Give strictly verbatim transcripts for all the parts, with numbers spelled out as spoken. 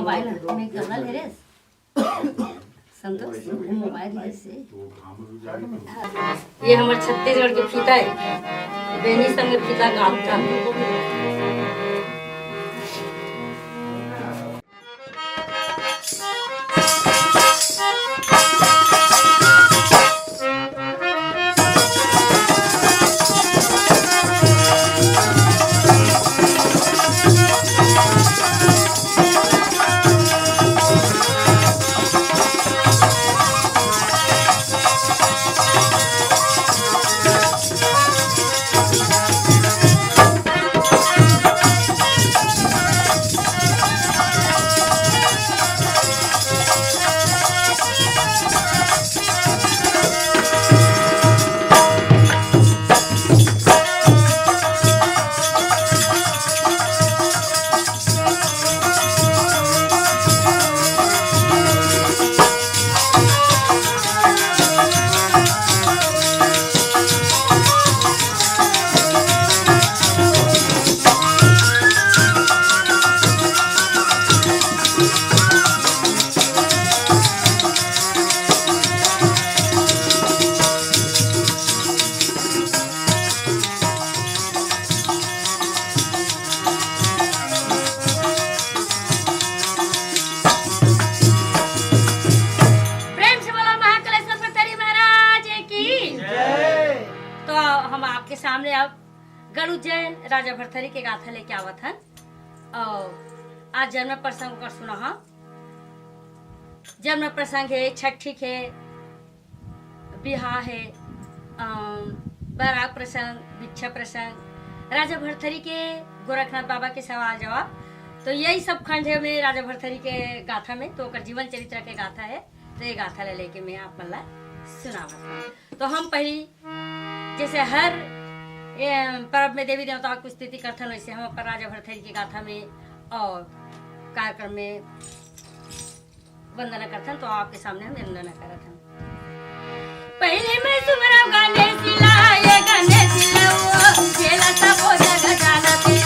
Mobile में गमला ले रे। संतोष, मोबाइल ले से। ये हमर छत्तीसगढ़ के फीता है। बेनी संग फीता गाँव का। प्रेम से बोलो महाकालेश्वर पथरी महाराज की। तो हम आपके सामने अब गरुड़ जैन राजा भरथरी के गाथा लेके आवत हन। और आज जन्म प्रसंग ओकर सुना हम। जन्म प्रसंग है, छठी के बिहा है, अम, बराग प्रसंग, भिक्षा प्रसंग, राजा भरथरी के गोरखनाथ बाबा के सवाल जवाब। तो यही सब खंड है में राजा भरथरी के गाथा में, तो ओकर जीवन चरित्र के गाथा है। तो ये गाथा ले लेके मैं आप मन ला सुनावत हूँ। तो हम पहली जैसे हर, ए, पर्व में देवी देवता की स्तुति करथन, वैसे हम अपन राजा भरथरी के गाथा में और कार्यक्रम में वंदना करथन, तो आपके सामने हम वंदना करत हन। पहले मैं सुमरव गणेश ला, ये गणेश ला, वो खेला सब वो जग जानत हे।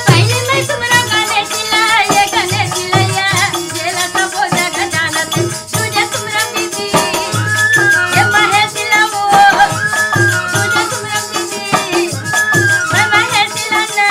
पहले मैं सुमरव गणेश ला, ये गणेश ला, ये खेला सब वो जग जानत हे। तुझे सुमरम दीदी, ये महेश ला वो, तुझे सुमरम दीदी, मैं महेश ला ना।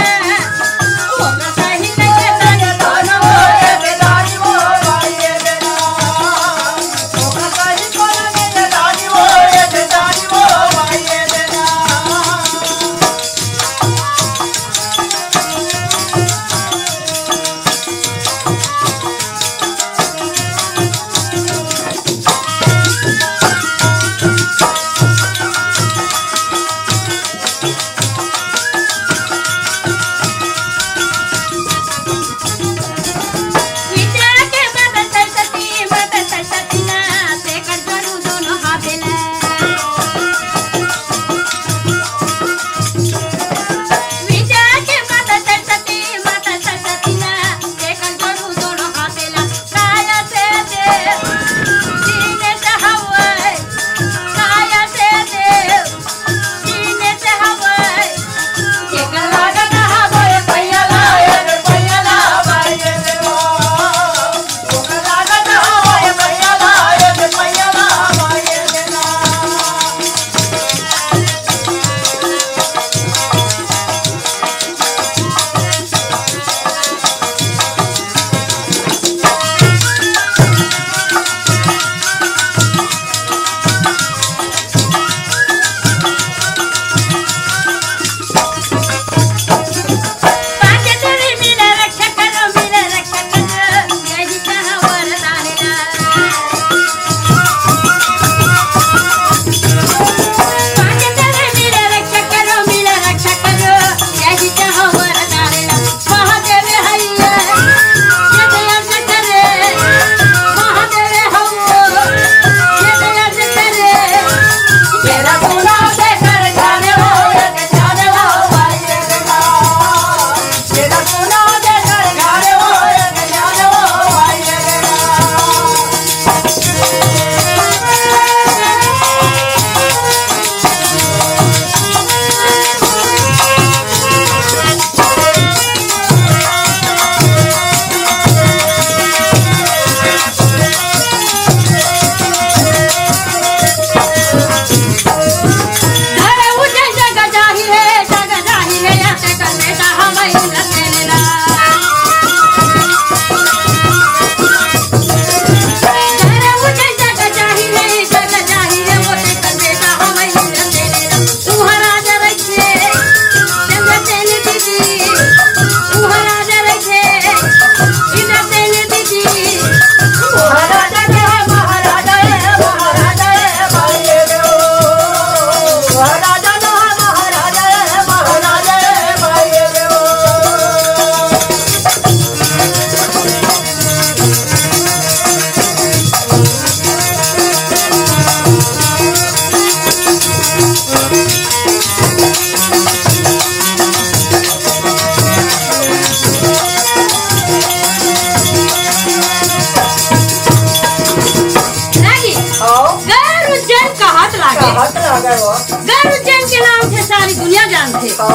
कहत लागे हो। गैर उज्जैन के नाम से सारी दुनिया जानथे। हो।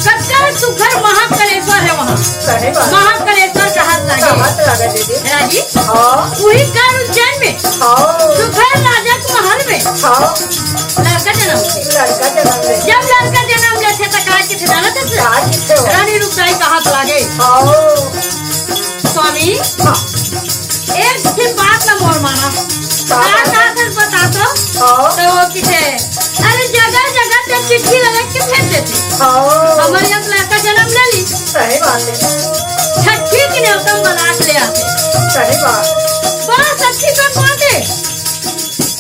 कतका सुघर महाकलेश्वर हे वहाँ। सही बात। महाकलेश्वर कहत लागे। कहत लागे दीदी। राजी? हाँ। वही गैर उज्जैन में। हाँ। सुघर राजा के महल में। हाँ। लड़का जनम लेथे। लड़का जनम लेथे। जब लड़का जनम लेथे त का किथे जानत हस? का किथे हो? रानी रुक्ताई कहत लागे। हाँ। स्वामी, हाँ। एक ठे बात ला मोर माना। का का बात? का कर बता तो? हाँ। त वो किथे, अरे जगह जगह ते चिट्ठी लगा के भेज देथे। हाँ। हमर एक लड़का जनम ले लिस। सही बात हे। छट्ठी के नेवता बना के ले आथे। सही बात। बस अच्छी कर पाते।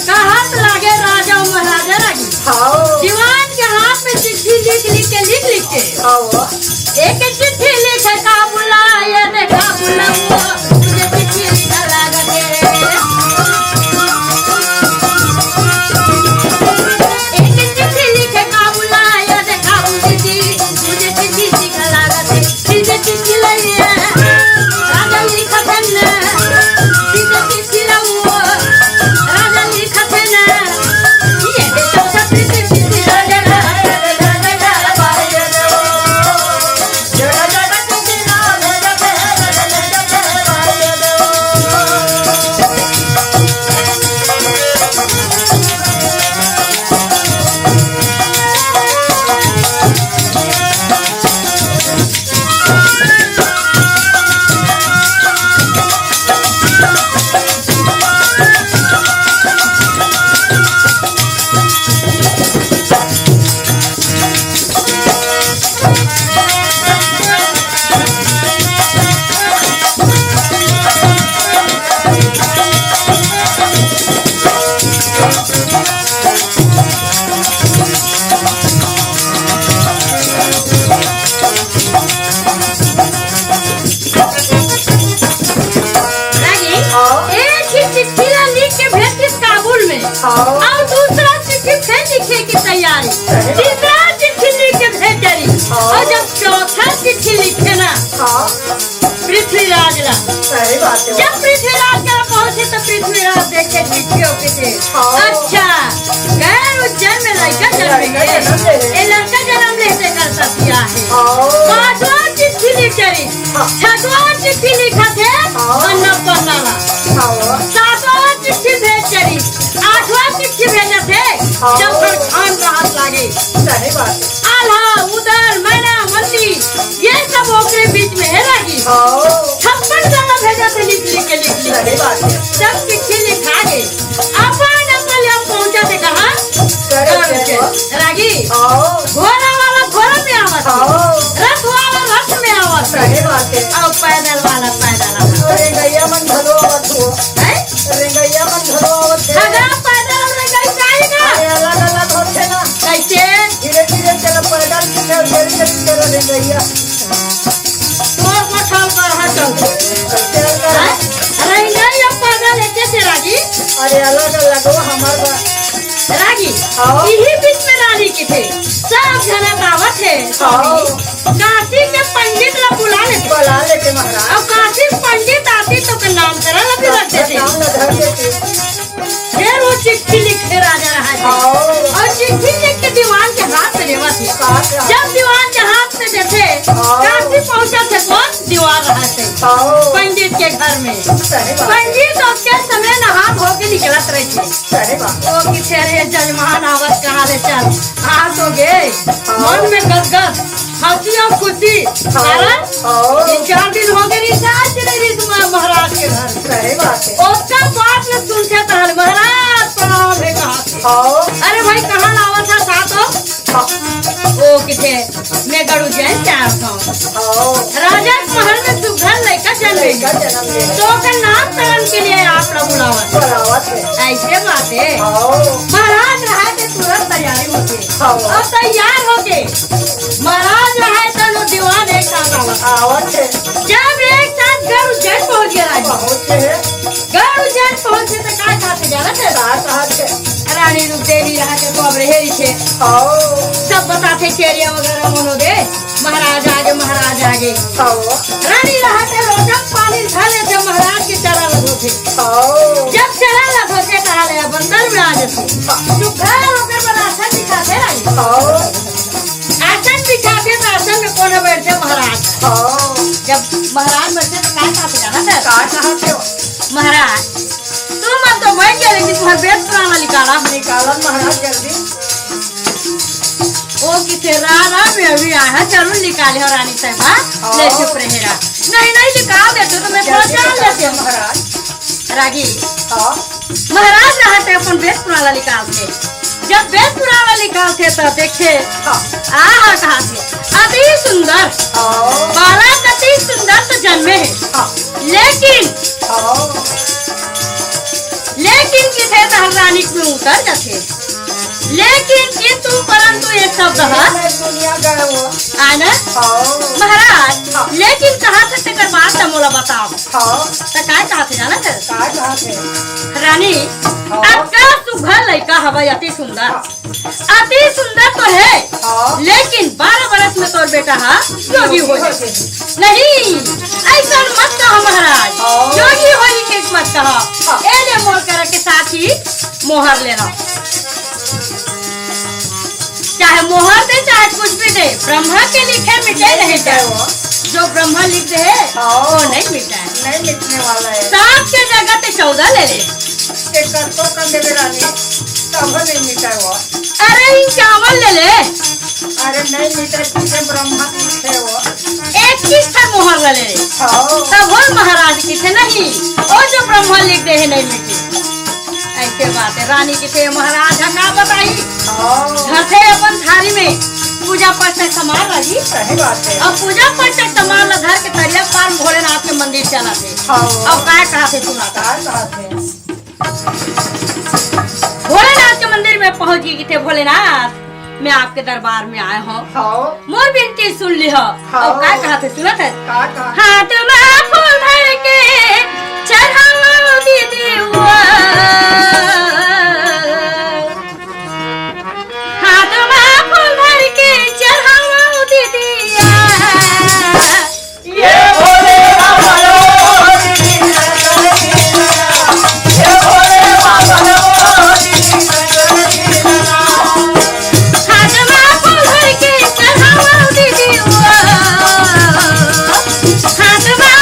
कहत लागे राजा अउ महाराजा रागी। हाँ। दीवान के हाथ में चिट्ठी लिख लिख के, लिख लिख के। हाँ। एक चिट्ठी लिखे का बुलाए रे का बुलाओ, तुझे चिट्ठी लिखा लागत है। एक चिट्ठी लिखे का बुलाए रे का बुलाओ, तुझे चिट्ठी लिखा लागत है। तुझे चिट्ठी लइया, राजा लिखत है ना, तुझे चिट्ठी लउआ, राजा लिखत है ना। रागी, हाँ। एक ही चिट्ठी ला लिख के भेज दिस काबुल में। हाँ। अउ दूसरा चिट्ठी फिर लिखे की तैयारी। सही बात। तीसरा चिट्ठी लिख के भेज डरी। हाँ। अउ जब चौथा चिट्ठी लिखे ना, हाँ। पृथ्वीराज ला। सही बात हे। जब पृथ्वीराज करा पहुंचे त पृथ्वीराज देख के चिट्ठी ओके थे। हाँ। अच्छा, गैर उज्जैन में लड़का जनम लड़का ले। जनम ले। ए लड़का जनम ले से कर सतिया हे। हाँ। पांचवा चिट्ठी लिख डरी। हाँ। छठवा चिट्ठी लिखत हे। हाँ। अन्नपूर्णा ला। हाँ। सातवा चिट्ठी भेज डरी। आठवा चिट्ठी भेजत हे। हाँ। जब हर खान रहत लागे। सही बात हे। आल्हा, उदल, मैना, मल्ली, ये सब ओकरे बीच में हे रागी। हाँ। छप्पन जगह भेजत हे लिख लिख के, लिख लिख के। सही बात हे। सब चिट्ठी लिखा गे। अपन अपन ले पहुंचा दे कहाँ? करे करे के। रागी। हाँ। घोड़ा वाला घोड़ा में आवत हे। हाँ। रथ वाला रथ में आवत हे। सही बात हे। अउ पैदल वाला पैदल आवत हे। अउ रेंगइया मन घलो आवत हो। हैं? रेंगइया मन घलो आवत हे। अगर पैदल अउ रेंगई जाएगा। अरे अलग अलग होथे ना। कैसे? धीरे धीरे चला, पैदल चला, धीरे धीरे चला रे भैया। तोर को ठाव कर हा चल। कैसे अलग? हैं? अरे नहीं, अब पैदल है कैसे रागी? अरे अलग अलग हो हमार बा-, रागी, हाँ। यही बीच में रानी किथे, सब जना आवत हे। हाँ। काशी के पंडित ला बुला लेते। बुला लेते महाराज। अब काशी पंडित आती तो के नाम करा ला भी रख देते। नाम ना धर देते। फिर वो चिट्ठी लिखे राजा रहा है। हाँ। अउ चिट्ठी लिख के दीवान के हाथ में देवत हे। हाथ में। जब दीवान के हाथ में देथे, हाँ। काशी पहुंचत हे कोन? दीवान रहा है। हाँ। पंडित के घर में। सही बात। पंडित ओतके समय नहा धो के निकलत रहिथे। सही बात। ओ किथे रे जजमान आवत कहाँ ले चल। आ तो गे। हाँ। मन में गदगद। हंसी अउ खुशी। हाँ। कारण हाँ। तीन चार दिन हो गे रिहिस, आज चले रिहिस म-, महाराज के घर। सही बात हे। ओतका बात ल सुनथे तहन महाराज प्रणाम हे कहा। हाँ। अरे भाई कहाँ लावत हस तो? हाँ। ओ किथे मैं गड़ू जाए चार सौ। हाँ। राजा के महल में सुघर लइका जनम ले। लइका जनम ले। तो ओकर नामकरण के लिए आप लोग बुलावत। बुलावत हे। ऐसे बात हे। हाँ। महाराज रहा के तुरंत तैयारी होथे। हाँ। अउ तैयार होके महाराज रहे तनो दीवान एक साथ आवत। आवत हे। जब एक साथ गैर उज्जैन पहुंच गे राजा। पहुंच गे। गैर उज्जैन पहुंचे त का कहा थे जानत हे? का कहा थे? रानी रूपदेवी रहा के तो अब रहे ही थे। आओ। त अब बताथे चेरिया वगैरह मनो दे, महाराज आगे, महाराज आगे। हव। रानी रहत हे लोटा पानी धर लेथे, महाराज के चरण ल धोथे। हव। जब चरण ल धोथे, कहा ले बंदर में आ जाथे। हव। जो घर ओकर बर आसन बिछाथे रानी। हव। आसन बिछाथे त आसन में कोन बैठथे? महाराज। हव। जब महाराज बैठथे त का कहाथे जानत हे? का कहाथे? महाराज, तुमन तो बैठ गया, लेकिन तुम्हार बेस पुराना निकाला। निकालन महाराज जल्दी। ओ किथे रा रा, मैं अभी आया, जरूर निकाले हो रानी साहब, हाँ? हाँ। ले चुप रहे रा। नहीं, नहीं निकाल देते तो मैं थोड़ा जान लेते हूँ। महाराज। रागी। हाँ। महाराज रहते अपन बेस पुराना निकालथे। जब बेस पुराना निकालथे तो देखे। हाँ। आहा, कहाथे, अति सुंदर। हाँ। बालक अति सुंदर तो जन्मे हे। हाँ। लेकिन हाँ। लेकिन किथे तहर रानी में उतर जाथे। लेकिन किंतु परंतु ये शब्द ह। मैं दुनिया गए हो। आय ना? हाँ। महाराज, हाँ। लेकिन कहाथे तेकर बात त मोला बताव। हाँ। त काय कहाथे जानत हे? काय कहाथे? रानी, हाँ। अतका सुघर लइका हवय, अति सुंदर। हाँ। अति सुंदर तो हे, हाँ। लेकिन बारह बरस में तोर बेटा हा योगी हो जाही। नहीं, अइसन मत कहा महाराज, हाँ। योगी होही के मत कहा। हाँ। ए ले मोर करा के साथ ही मोहर लेना। चाहे मोहर दे, चाहे कुछ भी दे, ब्रह्मा के लिखे मिटे नहीं जाए। जो ब्रह्मा लिख दे, हाँ। वो नहीं मिटा है। नहीं मिटने वाला है। सात के जगह ते चौदह ले ले। के कतो का देवे रानी, तब नहीं मिटा वो। अरे, इक्यावन ले ले। अरे, नहीं मिटा, तुझे ब्रह्मा लिखे वो। इक्कीस ठन मोहर ले ले। हाँ। तब वो महाराज किथे नहीं, ओ जो ब्रह्मा लिख दे हे, नहीं मिटे। अइसे बात हे, रानी किथे महाराज ह का बताही। हाँ। धरथे अपन थारी में, पूजा पाठ के सामान रही। सही बात हे। अब पूजा पाठ के सामान ला धर के तरिया पार में भोलेनाथ के मंदिर चलत हे। हाँ। अब काय कहाथे सुना? काय कहाथे? भोलेनाथ के मंदिर में पहुंच गे किथे, भोलेनाथ, मैं आपके दरबार में आए हों। हाँ। मोर बिनती सुन लिहा। हाँ। अब काय कहाथे सुनत हे? का कहा? हाथ में फूल धर के चढ़ावा दीदी वो। हाथ में फूल धर के चढ़ावा दीदी। ये भोले बाबा रो, ये भोले बाबा रो। हाथ में फूल धर के चढ़ावा दीदी वो। हाथ में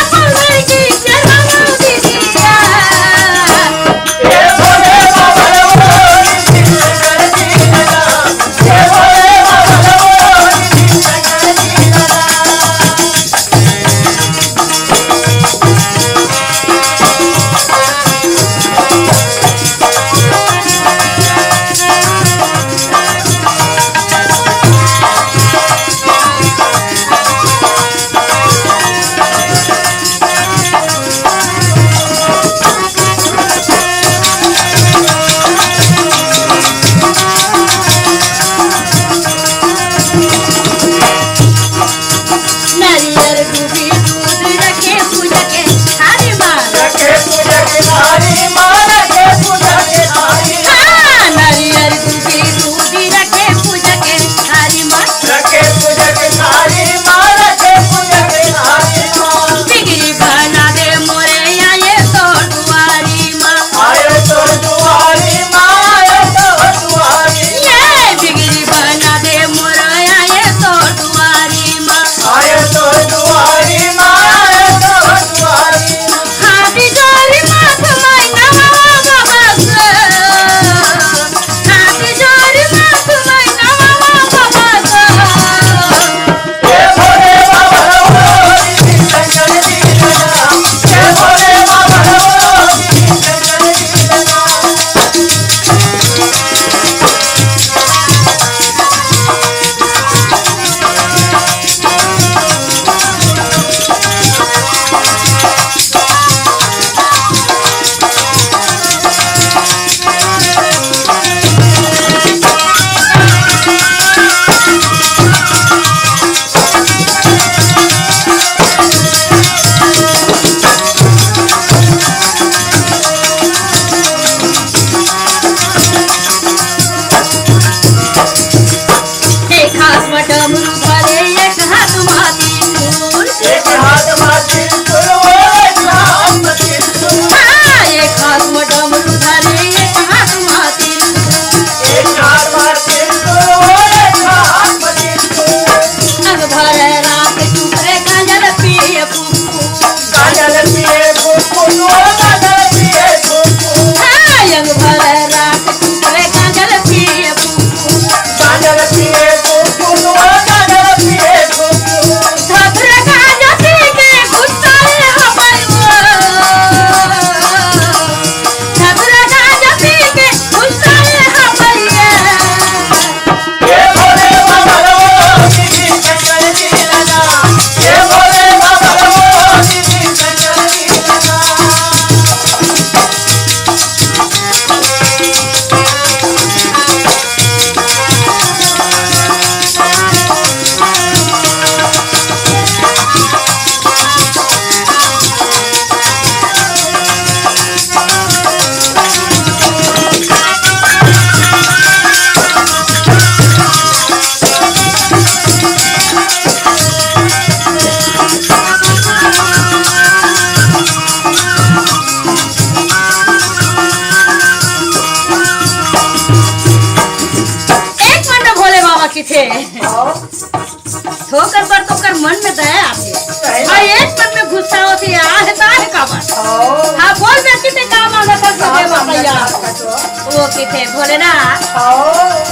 मन में दया आथे। सही बात। अउ एक मन में गुस्सा होथे, "आ हे, ता हे काबर?" हाँ। हाँ, बोल बेटी, ते का मांगत हस, का मुझे मांगत बताइया। हस, का तो? वो किथे, "भोलेनाथ।" हाँ।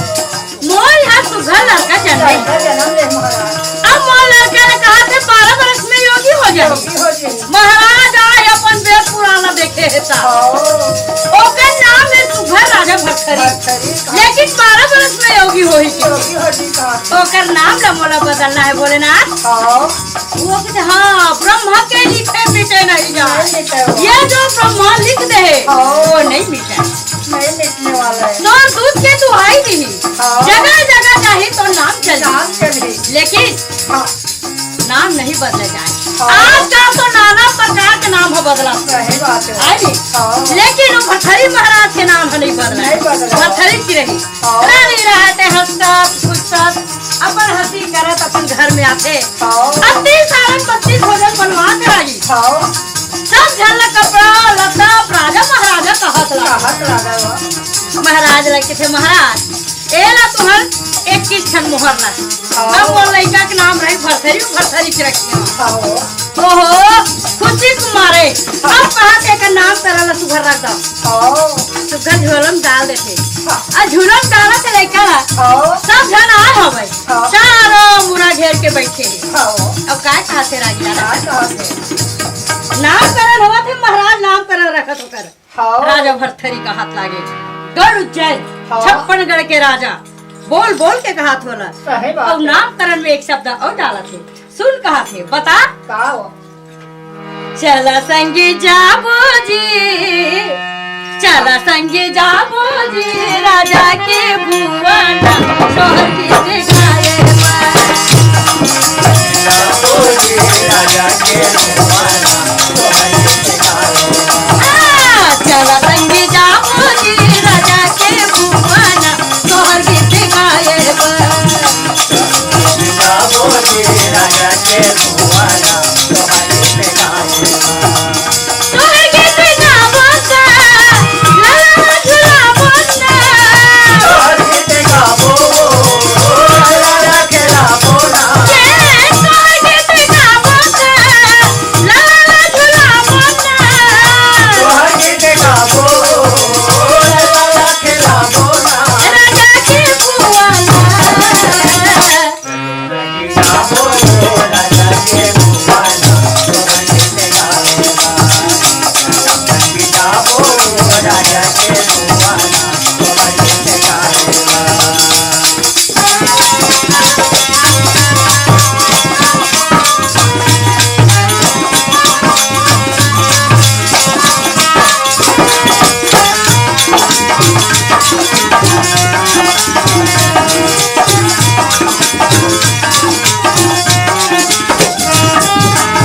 मोर यहाँ सुघर लड़का जन्मे। लड़का जन्म ले महाराज। अब मोर लड़का ने कहा थे, "बारह बरस में योगी हो जाए।" योगी हो जाए। महाराज आए अपन वेद पुराना देखे हे ता। हाँ। ओकर नाम हे सुघर राजा भरथरी। भरथरी का। लेकिन बारह बरस में योगी होही के। योगी हो जी का। ओकर नाम ला मोला बदलना हे भोलेनाथ। हाँ। वो कहते, "हाँ, ब्रह्मा के लिखे मिटे नहीं जाए।" नहीं मिटे वो। ये जो ब्रह्मा लिख दे हे, हाँ। वो नहीं मिटे। नहीं मिटने वाला है। तोर दूध के दुहाई दिही। हाँ। जगह जगह जाही तो नाम चली। नाम चली। लेकिन हाँ। नाम नहीं बदले जाए। हाँ। आजकल तो नाना प्रकार के नाम ह बदला। सही बात है। है नी? हाँ। लेकिन वो भरथरी महाराज के नाम ह नहीं बदला। नहीं बदला। भरथरी की रही। हाँ। रानी रहते हंसत, खुशत, अपन हंसी करत अपन घर में आथे। हाँ। अब तीस साल बत्तीस भोजन बनवा के राजी। हाँ। सब झन ला कपड़ा लत्ता राजा महाराजा कहत ला। कहत ला गा। महाराज ला किथे, "महाराज, ए ला तुहर इक्कीस ठन मोहर ला।" हाँ। अब मोर लइका के नाम रही भरथरी, भरथरी के रखिया। हाँ। ओहो, खुशी के मारे। हाँ। अब कहा से एकर नाम करा ला सुघर रख दो। हाँ। सुघर झोला में डाल देथे। हाँ। आ झोला में डाला से लइका ला। हाँ। सब झन आए हवय। हाँ। चारों मुड़ा घेर के बैठे हे। हाँ। अब काय कहा से रागी दादा? काय कहा से? नामकरण होवत हे महाराज, नामकरण रखत होकर। हाँ। राजा भरथरी कहत लागे, "गढ़ उज्जैन, हाँ। छप्पन गढ़ के राजा।" बोल बोल के कहत होला। सही बात अउ है। नामकरण में एक शब्द अउ डालत हे। सुन कहत हे, बता। का हो? चला संगी जाबो जी, चला संगी जाबो जी, राजा के भुवन, तोहर गीत गाए बर। आ, चला संगी जाबो जी, राजा के भुवन, तोहर गीत गाए बर।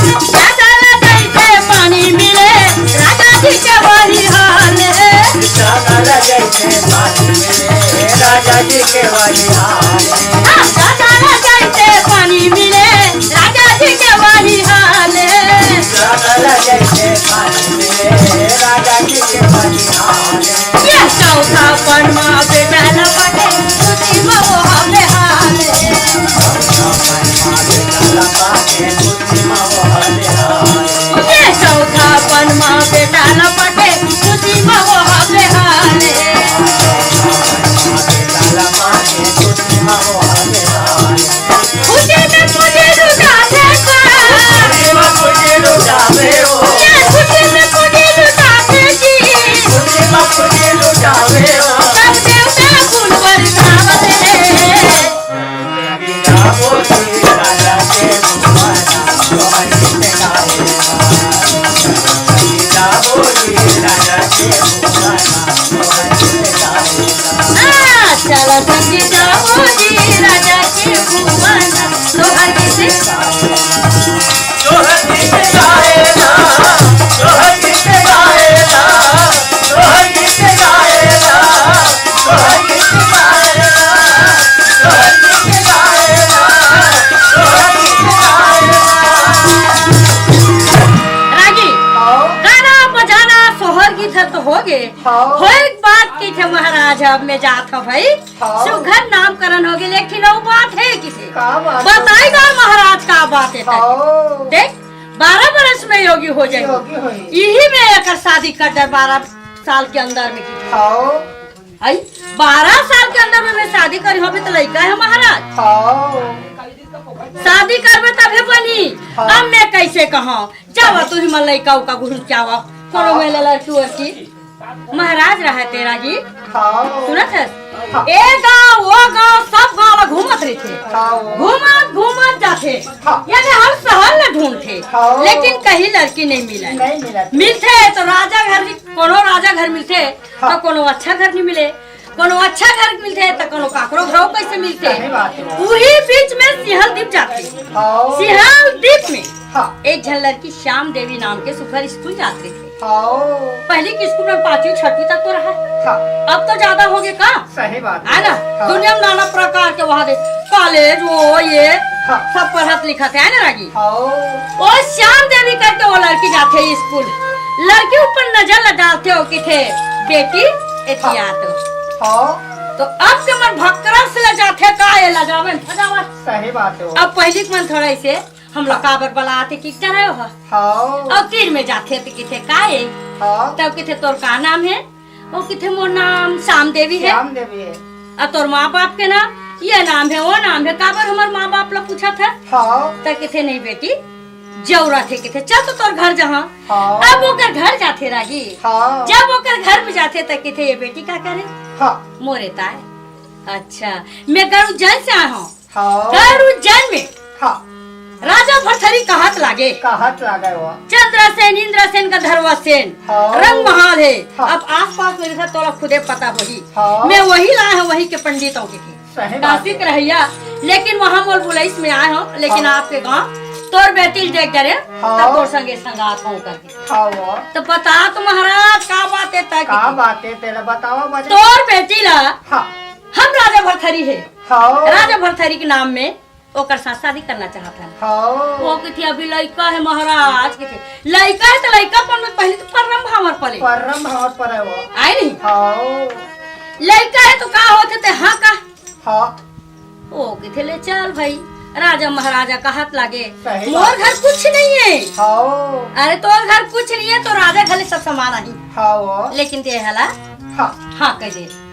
चादर जैसे पानी मिले, राजा जी के वही हाल है। चादर जैसे पानी मिले, राजा जी के वही हाल है। हाँ, चादर जैसे पानी मिले, राजा जी के वही हाल है। चादर जैसे पानी मिले, राजा जी के वही हाल है। ये चौथा पनमा बेटा न पटे, खुशी में वो हाल हाल है। ये चौथा पनमा बेटा न पटे, खुशी में वो हाल हाल है। खुशी में खुशी लुटावे का। ये खुशी में खुशी लुटावे जी। सब देवता फूल बरसावत हे। हाँ, चला संगी जाबो जी, राजा के भुवन, तोहर गीत। रागी, हाँ। गाना बजाना, सोहर गीत ह तो होगे। हाँ। होए बात कथे महाराज, अब मैं जात हँव भाई। हाँ। सुघर नामकरण होगे, लेकिन अउ बात हे कथे। का बात हे? बताई गा महाराज, का बात हे? हाँ। देख, बारह बरस में योगी हो जाही। योगी होही। इही में एकर शादी कर दे, बारह साल के अंदर में कथे। हाँ। आई, बारह साल के अंदर में मैं शादी करिहूँ, अभी तो लइका हे महाराज। हाँ। शादी करबे तभे बनही। हाँ। अब मैं कइसे कहँव, जावा तुही मन लइका उका घुम के आवा, कोनो हाँ। मेर ले लड़की वड़की। महाराज रहय तेरा जी। हाँ। सुनत हस? हाँ। ए गाँव, ओ गाँव, सब गाँव ला घूमत रहिथे। हाँ। घूमत, घूमत जाथे। हाँ। यानी हर शहर ला ढूंढथे। हाँ। लेकिन कहीं लड़की नहीं मिलय। नहीं मिलत। मिलथे तो राजा घर, कोनो राजा घर मिलथे, हाँ। तो कोनो अच्छा घर नहीं मिले। कोनो अच्छा घर मिलथे त कोनो काकरो घरो कइसे मिलथे। सही बात हे। उही बीच में सिंहल दीप जाथे। हाँ। सिंहल दीप में हाँ। एक झन लड़की श्याम देवी नाम के सुघर स्कूल जात रहिथे। हाँ। पहिली के स्कूल में पाँचवीं छठवीं तक तो रहय। हाँ। अब तो जादा होगे का? सही बात हे। हे ना? हाँ। दुनिया में नाना प्रकार के वहाँ दे कॉलेज, वो, ये, हाँ। सब पढ़त लिखत हे, हे ना रागी? हाँ। ओ श्याम देवी करके वो लड़की जाथे स्कूल, लड़की ऊपर नजर ला डालथे, ओ कथे, "बेटी, एती हाँ। आ तो।" हाँ। तो अब के मन भक्करस ला जाथे, का ए ला जावन, भजावन। सही बात हे। अब पहिली के मन थोड़ा अइसे, "हमला काबर बलात हे, कि डरायो ह?" हाँ। अउ तीर में जाथे त कथे, "का ए?" हाँ। तब कथे, "तोर का नाम हे?" ओ कथे, "मोर नाम श्याम देवी हे।" श्याम देवी हे। "अउ तोर माँ बाप के नाम?" "ये नाम हे, वो नाम हे, काबर हमर माँ बाप ला पूछत हस?" हाँ। त कथे, "नहीं बेटी, जरूरत हे," कथे, "चल तो तोर घर जाहूँ।" हाँ। अब ओकर घर जाथे रागी। हाँ। जब ओकर घर में जाथे त कथे, "ये बेटी का करे?" हाँ। "मोर एता आय।" "अच्छा, मैं गरुड़ उज्जैन से आय हूँ।" हाँ। गरुड़ उज्जैन में हाँ। राजा भरथरी कहत लागे। कहत लागे वो। चंद्रसेन, इंद्रसेन, गंधर्वसेन, हाँ। रंगमहाल हे। हाँ। अब आसपास में रहिथे, तोला खुदे पता होही। हाँ। मैं वही लाय हूँ, वहीं के पंडित हूँ कथे। सही बात काशी हे। के रहइया, लेकिन वहाँ मोर बुलइस में आय हूँ, लेकिन हाँ। आपके गाँव तोर बेटी ल देख डरेंव, हाँ। तब तोर संगे संगात हूँ करके। हाँ वो। त बता तो महाराज, का बात हे तय का कथे? बात हे, तेला बतावा बजा। तोर बेटी ला हाँ। हम राजा भरथरी हे। हाँ। राजा भरथरी के नाम में ओकर साथ शादी करना चाहत हन। हाँ। ओ कथे, "अभी लइका हे महाराज," कथे, "लइका हे त लइकापन में पहिली तो परम भांवर पले।" परम भांवर पले वो। आय नहीं? हाँ। "लइका हे तो का होथे ते हाँ का?" हाँ। ओ कथे, "ले चल भाई, राजा महाराजा कहत लागे, सही मोर बात। घर कुछ नहीं हे।" हाँ। "अरे तोर घर कुछ नहीं हे, तो राजा घले सब समान आही।" हाँ वो। "लेकिन ते हला हाँ। हाँ कह दे।"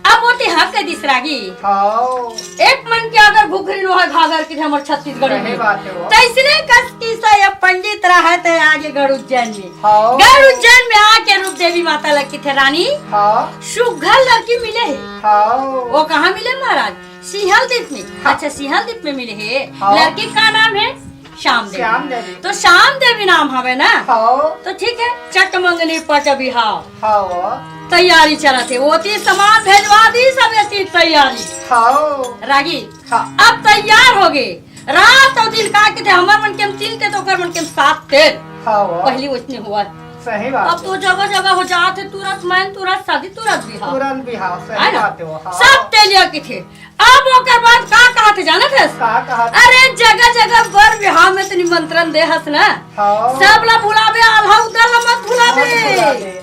अब ओती हाँ कह दिस रागी। हाँ। एक मन के अगर घुघरी नोहय घाघर के हमर छत्तीसगढ़ी सही में। बात हे वो। तइसने कस किसा ये पंडित रहय ते आगे गरुड़ उज्जैन में। हाँ। गरुड़ उज्जैन में आके रूप देवी माता ला कथे, "रानी, हाँ। सुघर लड़की मिले हे।" हाँ। वो कहाँ मिले महाराज? सिंहल दीप में। हाँ। अच्छा, सिंहल दीप में मिले हे। हाँ। लड़की का नाम हे? श्याम देवी। श्याम देवी। तो श्याम देवी नाम हवे ना? हाँ। तो ठीक हे, चट मंगनी पट बिहाव। हाँ। तैयारी चलत हे, ओती समान भेजवा दिस, सब एती तैयारी। हाँ। रागी, हाँ। अब तैयार होगे, रात अउ दिन का कथे, हमर मन के म तीन तेल त ओकर मन के म सात तेल। हाँ। पहिली ओइसने होवय। सही बात। अब तो जगह जगह हो जात हे, तुरंत मन, तुरंत शादी, तुरंत बिहाव। तुरंत बिहाव, सही हे ना? बात हे वो, हाँ। सब तेलिया कथे। अब ओकर बाद का कहत हे जानत हस? का कहत? अरे जगह जगह बर बिहाव में तो निमंत्रण दे हस ना। हाँ। सब ला भुलाबे, आल्हा उदल ला मत भुलाबे। मत भुलाबे।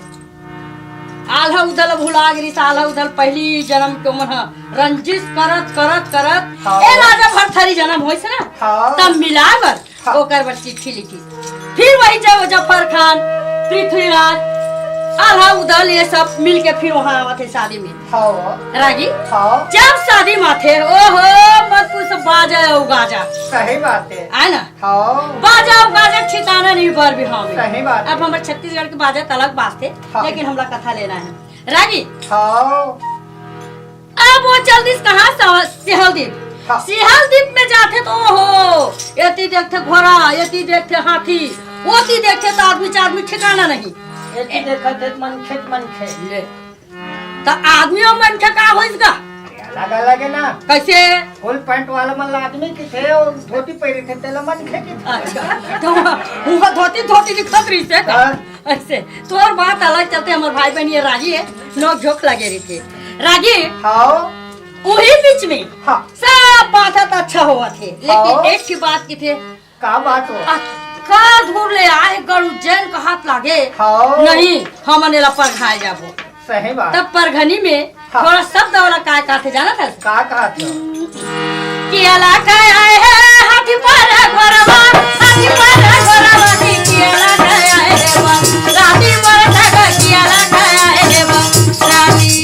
आल्हा उदल ला भुला गे रिहिस, आल्हा उदल पहिली जनम के ओमन ह रंजिश करत, करत, करत, हाँ। ए राजा भरथरी जनम होइस ना, हाँ। तब मिलाय बर हाँ। ओकर बर चिट्ठी लिखिस। फिर वही जब जफर खान, पृथ्वीराज, आल्हा उदल ये सब मिल के फिर वहाँ आवत हे शादी में। हाँ। रागी? हाँ। जब शादी में आथे, ओहो, मत पूछ, बाजा अउ गाजा। सही बात हे। हे ना? हाँ। बाजा अउ गाजा ठिकाना नहीं बर बिहाव में। सही बात। अब हमर छत्तीसगढ़ के बाजा त अलग बाजथे, हाँ। लेकिन हमला कथा लेना हे। रागी? हाँ। अब वो चल दिस कहाँ? सव-, सिंहल दीप। हाँ। सिंहल दीप में जाथे तो ओहो, एती देखथे घोड़ा, एती देखथे हाथी, ओती देखथे तो आदमी च आदमी ठिकाना नहीं। एती देखत हे त मनखे त मनखे। ले। त आदमी अउ मनखे का होइस गा? अलग अलग हे ना। कइसे? फुल पैंट वाला मन ला आदमी कथे, अउ धोती पहिरे थे, तेला मनखे कथे। अच्छा, तो वो धोती, धोती दिखत रहिस हे का? हाँ। अइसे, तोर बात अलग चलथे, हमर भाई बहिन ये रागी हे, नोक झोंक लगे रहिथे। रागी, हाँ। उही बीच में हाँ। सब बात ह त अच्छा होवत हे, लेकिन हाँ। एक ठे बात कथे, का बात हो? अतका दूर ले आए गरुड़ उज्जैन कहा पाप लागे। हाँ। नहीं, हमन एला परघाए जाबो। सही बात। तब परघनी में हाँ। थोड़ा शब्द वाला काय कहथे, जानत हस? का कहत हो? कि एला काय आए हे हाथी पर घोरवा, हाथी पर घोरवा, कि, कि एला काय आए हे बा, राती मोर सगा, कि एला काय आए हे बा, राती।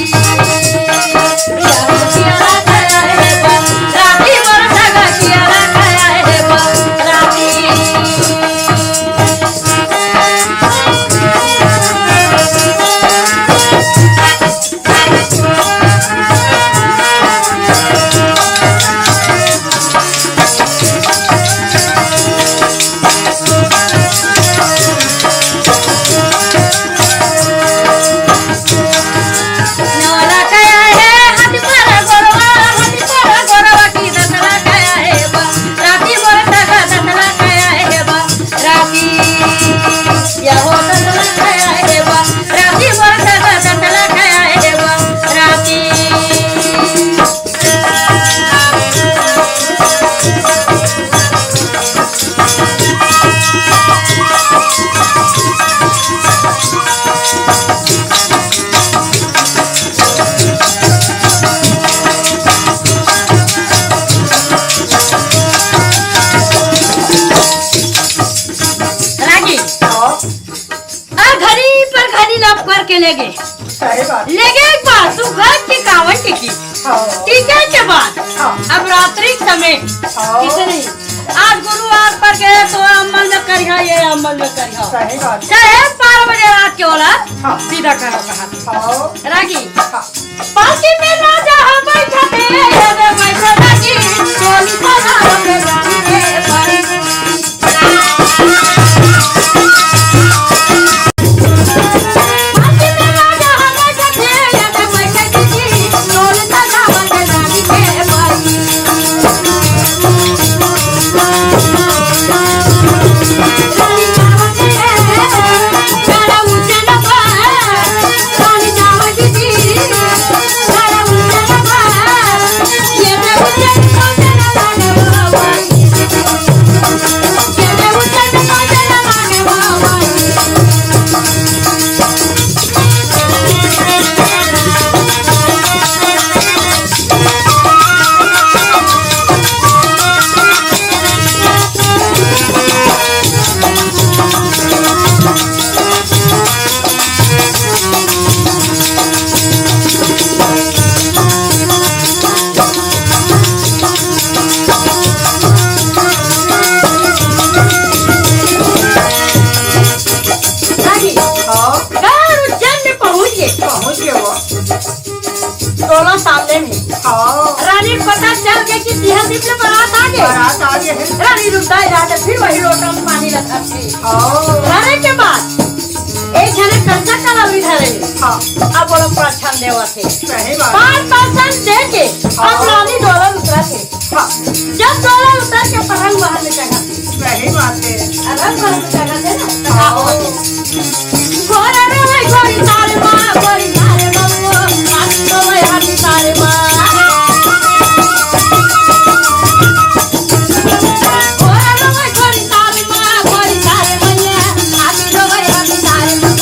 रागी, अर घरी पर घरी लाभ करके लेगे। सही बात। लेगे एक बार तू घर के कावन के की। हाँ। टीके के बाद हाँ। अब रात्रि के समय हाँ। किसे नहीं, आज गुरुवार पर गए तो अमल में करिहा, ये अमल में करिहा। सही बात। चाहे बारह बजे रात के वाला हाँ। सीधा करो कहा। हाँ। रागी। हाँ। पालकी में राजा हो बैठा थे, ये दे बैठा रागी, टोली पर राजा के रानी के बारी। रानी, हाँ। गाँव उज्जैन में पहुँच गे। पहुँच गे वो। टोला सामने में। हाँ। रानी के पता चल गे कि तिहा दीप ले बारात आ गे। बारात आ गे हे। रानी रुद्दा जाके फिर वही लोटा में पानी रखा थी। हाँ। धरे के बाद एक झने कच्चा कलौरी धरे। हाँ। अब बोलो प्रछन देवत हे। सही बात। पाँच परसेंट दे के हाँ। अब रानी डोला उतरा थे। हाँ। जब डोला उतर के पलंग महल में चढ़ा। सही बात हे। पलंग महल में चढ़ा थे ना, तो का होत हे? घोड़ा रोवे घोड़ी तारे माँ, घोड़ी तारे माँ, हाथी रोवे हाथी तारे माँ। घोड़ा रोवे घोड़ी तारे माँ, घोड़ी तारे मैया, हाथी रोवे हाथी तारे माँ।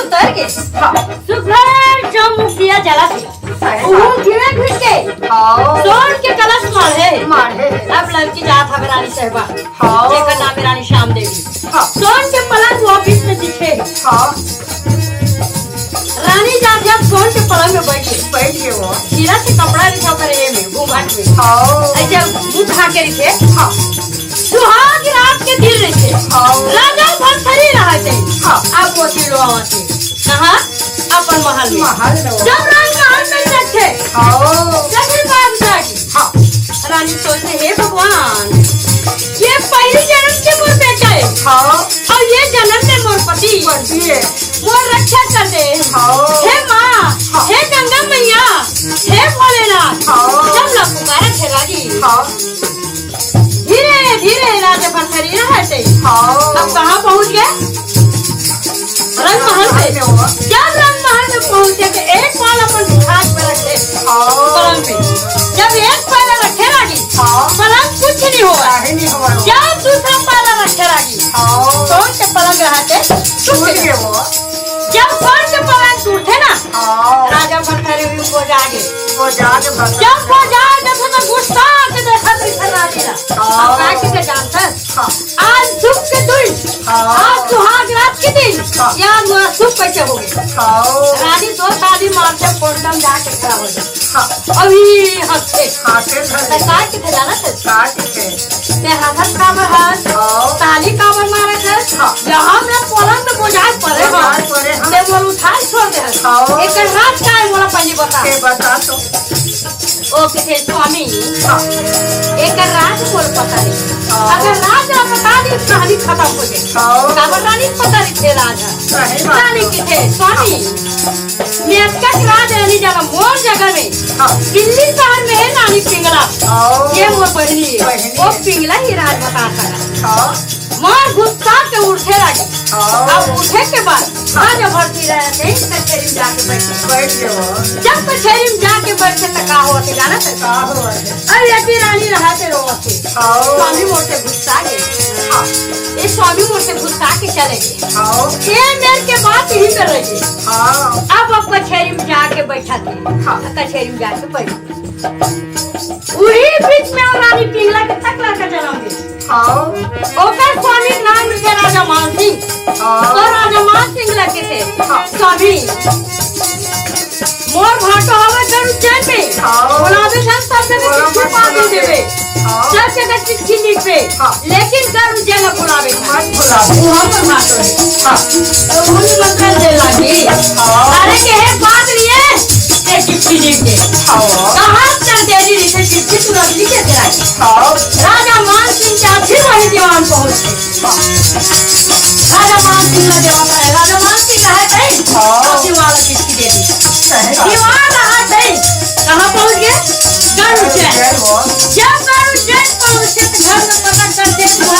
उतर के हाँ। सुघर चौमुख दिया जला के। सही उहू बात। घिरे घिर के हाँ। सोन के कलश माढ़े। माढ़े। अब लड़की जात हवे रानी सहबा। हाँ। जेकर नाम है रानी श्याम देवी। हाँ। सोन के पलंग वो बीच में दिखे। हाँ। रानी जात जात सोन के पलंग में बैठ गई। बैठ गए वो। हीरा से कपड़ा रखे ओकर ये में, घूंघट में। हाँ। ऐसे मुंह ढाके रखे। हाँ। सुहाग रात के दिन रहिथे। हाँ। राजा भरथरी रहत हे। हाँ। अब वो चिड़वा आथे। कहाँ? अपन महल में। महल में। जब राजमहल में जाथे। हाँ। जब भी बादशाह जी। हाँ। रानी सोचथे, "हे भगवान, ये पहिली जनम के मोर बेटा हे। हाँ। अउ ये जनम में मोर पति। पति हे। मोर रक्षा कर दे। हाँ। हे माँ, हाँ। हे गंगा मैया, हे भोलेनाथ।" हाँ। जब ला पुकारत हे रानी। हाँ। धीरे धीरे राजा भरथरी रहत हे। हाँ। अब कहाँ पहुँच गए? रंगमहल में। जब रंगमहल में पहुँचे तो एक पैर अपन बिछाज पे रखे। हाँ। पलंग पे। जब एक पैर रखे लागी, हाँ। पलंग कुछ नहीं हुआ। काहे नहीं हुआ? जब दूसरा पैर रखे लागी, हाँ। सोन के पलंग रहत हे, टूट टूट गए। गए वो। जब सोन के पलंग टूटे ना, हाँ। राजा भरथरी भी वो जागे। वो जागे भरथरी। जब वो जागे तो गुस्सा के देखा तो इधर राजा। हाँ। अब काहे के जानता है? हाँ। आज सुख के दिन, हाँ। आज सुहाग रात के दिन, हाँ। यार मोर सुख कैसे हो गए? हाँ। रानी दो ताली मारथे, फोड़दम जाके खड़ा हो जाए। हाँ। अभी हंसथे। हाँ, फिर हंस- तो काहे के जानत हे? काहे के? ते हंसत काबर हस? हाँ। ताली काबर मारत हस? हाँ। यहाँ मैं पलंग में बोझाए पड़े हस। बोझाए पड़े हस। ते मोला उठाए छोड़ दे हस। हाँ। एकर राज का हे मोला पहले बता। ते बता तो। ओ कथे स्वामी, हाँ। एकर राज मोर पता नहीं। हाँ। अगर राज ला बता दी, कहानी खत्म हो जाए। हाँ। काबर रानी पता नहीं थे राज हे। सही बात रानी हे। कथे स्वामी, मैं अतका के राज नहीं जाना, मोर जगह में। हाँ। दिल्ली शहर में हे रानी पिंगला। हाँ। ये मोर बहिनी हे। बहिनी वो हे। पिंगला ही राज बता सकत। हाँ। मोर गुस्सा के उठे लागी। हाँ। अब उठे के बाद राजा भरथरी रहत हे, कचेरी में जाके बैठ। बैठ गए वो। जब कचेरी में जाके बैठे त का होत हे जानत हे? का होत हे? अरे अति रानी रहत हे रोवत हे। हाँ। स्वामी मोर से गुस्सा गए। हाँ। ये स्वामी मोर से गुस्सा के चले गए। हाँ। ये मेर के बात यहीं पे रह गई। हाँ। अब, अब कचेरी में जाके बैठा थे। हाँ। कचेरी में जाके बैठ। उही बीच में वो रानी पिंगला के तक लड़का जनम दे। हाँ। ओकर स्वामी नाम रखे राजा मान सिंह। हाँ। तो राजा मान सिंह लगे थे। हाँ। स्वामी, मोर भाटो हवे गरु चैन में। हाँ। बुलावे धन सब जगह बोला चिट्ठी मत पा दे बुलावे। देवे। हाँ। सब जगह चिट्ठी लिखबे। हाँ। लेकिन गरु चैन ला बुलावे धन। मत बुलावे। वो हमर भाटो हे। हाँ। तो उन्हीं मंत्र दे लागी। हाँ। अरे के हे बात नहीं है। ते चिट्ठी लिख दे। हाँ। कहाँ चल दे दी रिसे चिट्ठी तू रख ली के तेरा। हाँ। राजा मान सिंह के आखिर वही दीवान पहुँच गए। राजा मान सिंह ला देवता हे, राजा मान सिंह ला हे तई, हाँ। तो दीवान ला चिट्ठी दे दी। सही बात। दीवान ला हे तई, कहाँ पहुँच गए? गरु चैन। गरु चैन, वो। जब गरु चैन पहुँचे तो घर में पता कर दे तो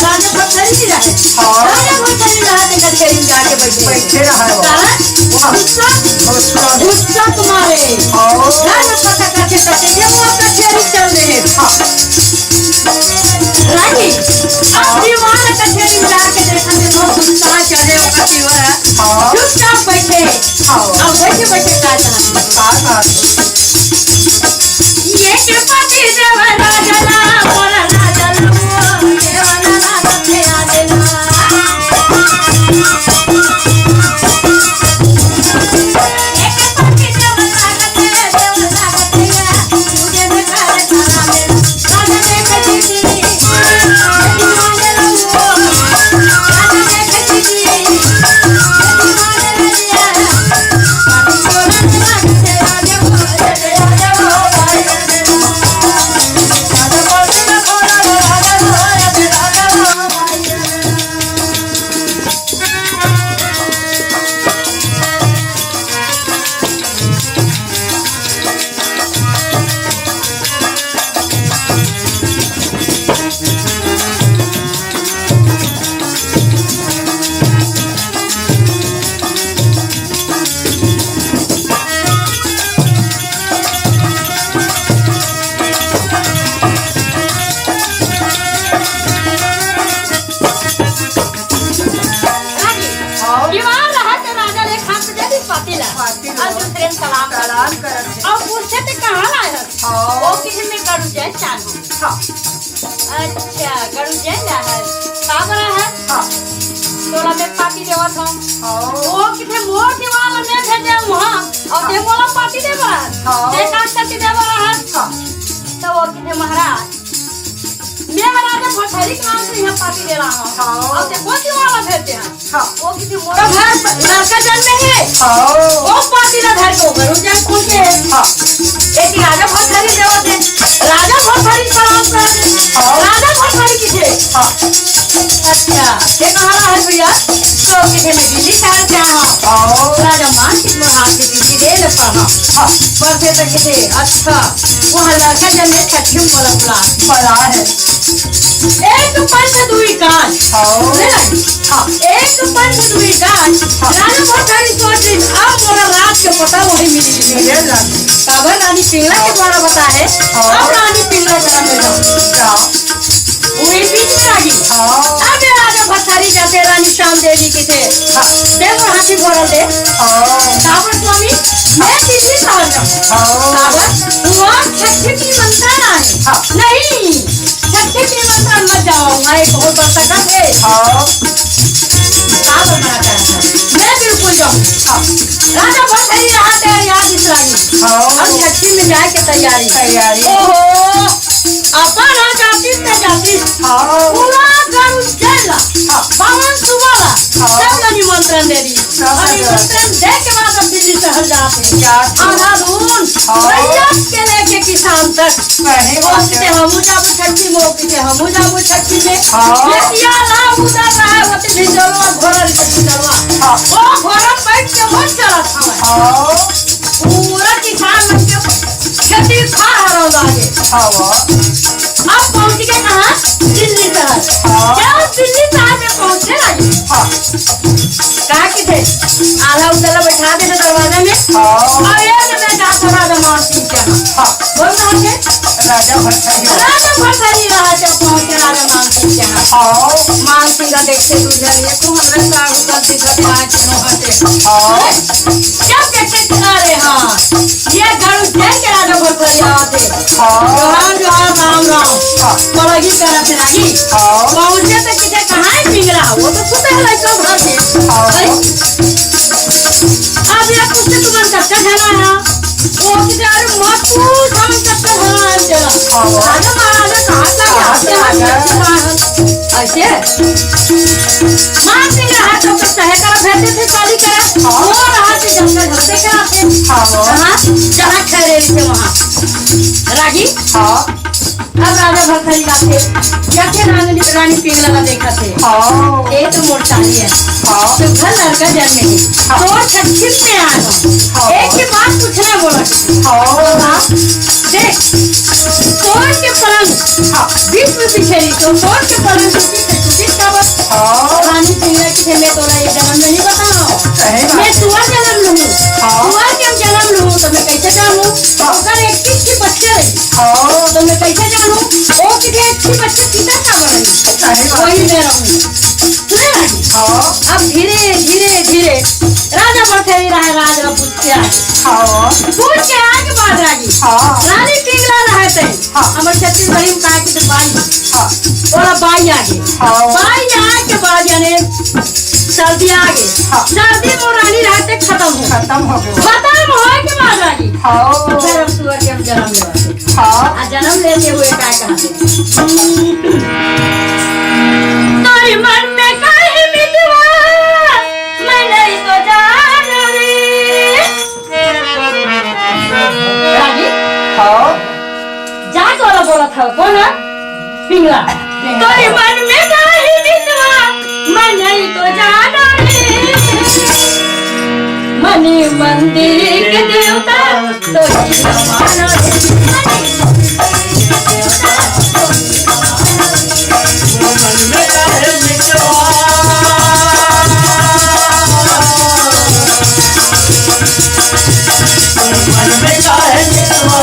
राजा भरथरी नहीं रहे। हाँ। राजा भरथरी रहा तो कचेरी में जाके बैठे। बैठे रहा है वो। कारण गुस्सा, गुस्सा। गुस्सा तुम्हारे। हाँ। घर में पता करके कचेरी, ये वो कचेरी चल रहे हैं। हाँ। रानी, अब दीवान कचेरी में जाके देखा तो बहुत गुस्सा चढ़े ओकर दीवान। हाँ। चुपचाप बैठे। हाँ। अब बैठे बैठे का करत? का करत? ये के पति देव राजला, मोर राजला, देवला राजला, देवला। पाती अउ देवत दूसरे ल सलाम सलाम करथे। करत हे। अउ पूछथे, "ते कहाँ ला हस?" हाँ। वो किथे, "मैं गरुड़ जाए चाहूँ।" हाँ। अच्छा, गरुड़ जाए ला हस। का बर हस? हाँ। तोला मैं पाती देवत हूँ। हाँ। वो किथे, "मोर दीवार में भेजे वहाँ, अउ ते मोला पाती दे बर हस। हाँ। ते का करती दे बर हस?" हाँ। तो वो किथे, "महाराज, मैं ह राजा भरथरी के नाम से यहाँ पाती दे रहा हूँ। हाँ। अउ ते कोन दीवार में भेजे हस?" हाँ। वो किथे मोर तो घर लड़का जन्मे हे। हाँ। वो पाती ला धर के ओकर उज्जैन खोल के हे। हाँ। एक राजा भरथरी देवत हे। राजा भरथरी सलाम कर दे। हाँ। राजा भरथरी किथे? हाँ। अच्छा, ये कहाँ रहा है भैया? तो किथे मैं दिल्ली शहर से आया हूँ। हाँ। राजा मान सिंह महाराज के पीछे दे लेता हूँ। हाँ। पर फिर तो किथे, अच्छा, वो लड़का जन्मे छठी में बोला बुला। बड़ा है। एक पंच दुई काज। हाँ। सुने ना? हाँ। एक पंच दुई काज। हाँ। राजा भरथरी सोच रही, अब मोला राज के पता वही मिली। मिले ना। काबर रानी पिंगला के द्वारा बताए, हाँ। अब रानी पिंगला चला गया। क्या? वही बीच में आ गई। हाँ। अब ये राजा भरथरी जाते रानी श्याम देवी के थे। हाँ। दे मोर हाथी भरल दे। हाँ। काबर स्वामी, मैं किसी सहर जाऊँ। हाँ। काबर? वो छठी की मंत्रणा है। हाँ। नहीं। छठी के मंत्रण मत जाओ, वहाँ एक बहुत बड़ा तकत है। हाँ। का बताना चाहता है? मैं बिल्कुल जाऊँ। हाँ। राजा भरथरी रहा तैयार इस रानी। हाँ। अब छठी में जाए के तैयारी। तैयारी। ओहो, अपन हाँ जाती, मैं जाती। हाँ। पूरा गरुड़ जेल ला, हाँ। बावन सुबह ला, हाँ। सबला निमंत्रण दे दी। सब अभी जगह। निमंत्रण दे के बाद अब दिल्ली शहर जात हे। जात हे। आधा धुन, हाँ। रैयत के लेके किसान तक। सही बात हे। मोर किथे हमू जाबो छठी, मोर किथे हमू जाबो छठी में। हाँ। ये दिया ला उधर रहा, वो तो भिजलवा, घोड़ा के भिजलवा। हाँ। वो घोड़ा बैठ के वो चलत हवे। हाँ। पूरा किसान मन के खेती खा हरौंदा हे। हाँ। अब पहुंच गए कहाँ? दिल्ली शहर। हाँ। जब दिल्ली शहर में पहुंचने लगे, हाँ। का किथे? आला उदला बैठा देना दरवाजा में। हाँ। अउ ये ना मैं जात हूँ राजा मान सिंह के यहाँ। हाँ। बोल रहा है? राजा भरथरी। राजा भरथरी रहा जब पहुंचे राजा मान सिंह के यहाँ। हाँ। मान सिंह का देखते दूर जानिए, तू हमरा का उदल दिखत है, आज नो हटे। हाँ। जब देखते, अरे हाँ, ये गरुड़ जेल के राजा भरथरी आवत हे। हाँ। जोहार, जोहार, राम, राम। हाँ। पलगी करत हे रागी। हाँ। पहुंचे तो किथे कहाँ है पिंगला? वो तो सुते है लइका भर के। हाँ। भाई, अब ये पूछे तुमन कच्चा खाना है? वो किथे, अरे मत पूछ, हम कच्चा खाना है तेरा। हाँ। राजा महाराजा कहाँ से आ गया? कहाँ से आ गया? ऐसे? मार पिंगला है तो कुछ कहे करा, भेजते थे शादी करे। हाँ। वो रहा कि जब तक घर से करा थे। हाँ। हाँ, जहाँ ठहरे थे वहाँ। रागी? हाँ। अब राजा भरथरी जाथे, जाथे रानी, रानी पिंगला ला देखथे। हाँ। ये तो मोर चाली है। हाँ। तो घर लड़का जन्मे हे। हाँ। तो छठी में आ गए। हाँ। एक ही बात पूछना बोला। हाँ। बाबा, देख, सोन के पलंग, हाँ। विश्व बिखेरी, तो सोन के पलंग टूटी से टूटी का बस। हाँ। रानी पिंगला किथे, मैं तोला ये जन्म में नहीं बताऊँ। सही बात। मैं तुआ जन्म लूँ। हाँ। तुआ के हम जन्म लूँ, तो मैं कैसे जानूँ? हाँ। अगर एक चीज की बच्चे रही, हाँ। तो मैं कैसे जानूँ? वो किथे अच्छी बच्चे पिता का बनी? सही बात। वही मैं रहूँ। सुने रागी? हाँ। अब धीरे, धीरे, धीरे राजा भरथरी रहा, राज ला पूछ के आगे। हाँ। पूछ के आगे बाद रागी। हाँ। रानी पिंगला रहे थे। हाँ। हमर छत्तीसगढ़ी में कहा कि तो बाई। हाँ। बोला बाई आगे। हाँ। बाई आगे बाद यानी सर्दी आगे। हाँ। सर्दी में रानी रहते खत्म हो। खत्म हो गए। खत्म होए के बाद रानी। हाँ। फिर अब सुअर के हम जन्म लेवा। हाँ। आ जन्म लेते हुए का कहते? तोरी मन में काहे मितवा, मैं नहीं तो जान रे। रानी? हाँ। जा तोला बोला था, कौन है? पिंगला। पिंगला। तोरे मन में काहे बितवा, मैं नहीं तो जानो रे। मनी मंदिर के देवता, तो ही मानो रे। मनी मंदिर के देवता, तो ही मानो रे। मन में काहे बितवा।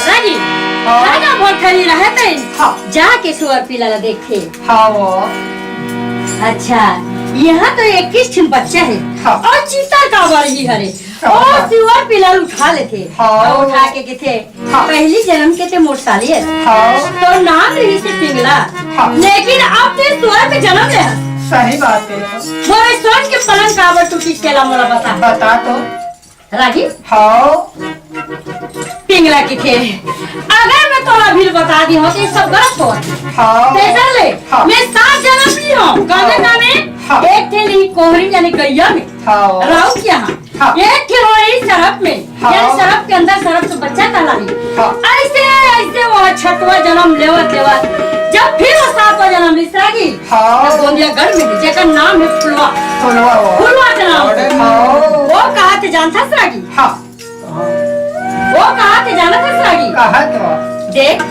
रागी, हाँ। रागा भोर खड़ी रहत है। हाँ। जाके सुअर पिला ला देखे। हाँ वो। अच्छा, यहाँ तो इक्कीस ठिन बच्चा है। हाँ। और चीता काबर ही हरे। हाँ। और सुअर पिला उठा लेथे। हाँ। और उठा के कथे, हाँ। पहली जन्म के ते मोर साली है। हाँ। तो नाम रही से पिंगला। हाँ। लेकिन अब ते सुअर के जन्म ले हस। सही बात है। मोर सोन के पलंग काबर टूटी केला मोला बता। बता तो। रागी? हाँ। पिंगला कथे, अगर मैं तोला अभी बता दी हूँ तो ये सब गलत हो। हाँ। तेकर ले, हाँ। मैं सात जन्म ली हूँ। कामे हाँ। कामे, हाँ। एक ठे ली कोहरी यानी गैया में। हाँ। राउत यहाँ। हाँ। एक ठे होई सरप में। हाँ। यानी सरप के अंदर सरप से बच्चा कहलाही। हाँ। ऐसे, ऐसे वो छठवा जन्म लेवत, लेवत, जब फिर वो सातवां जन्म ली रागी, हाँ। तो गोंदिया गढ़ में, जेकर नाम है फुलवा। फुलवा वो। फुलवा के नाम से। हाँ। वो कहा थे जानता रागी? हाँ। वो कहा थे जानता रागी? कहा तो। देख,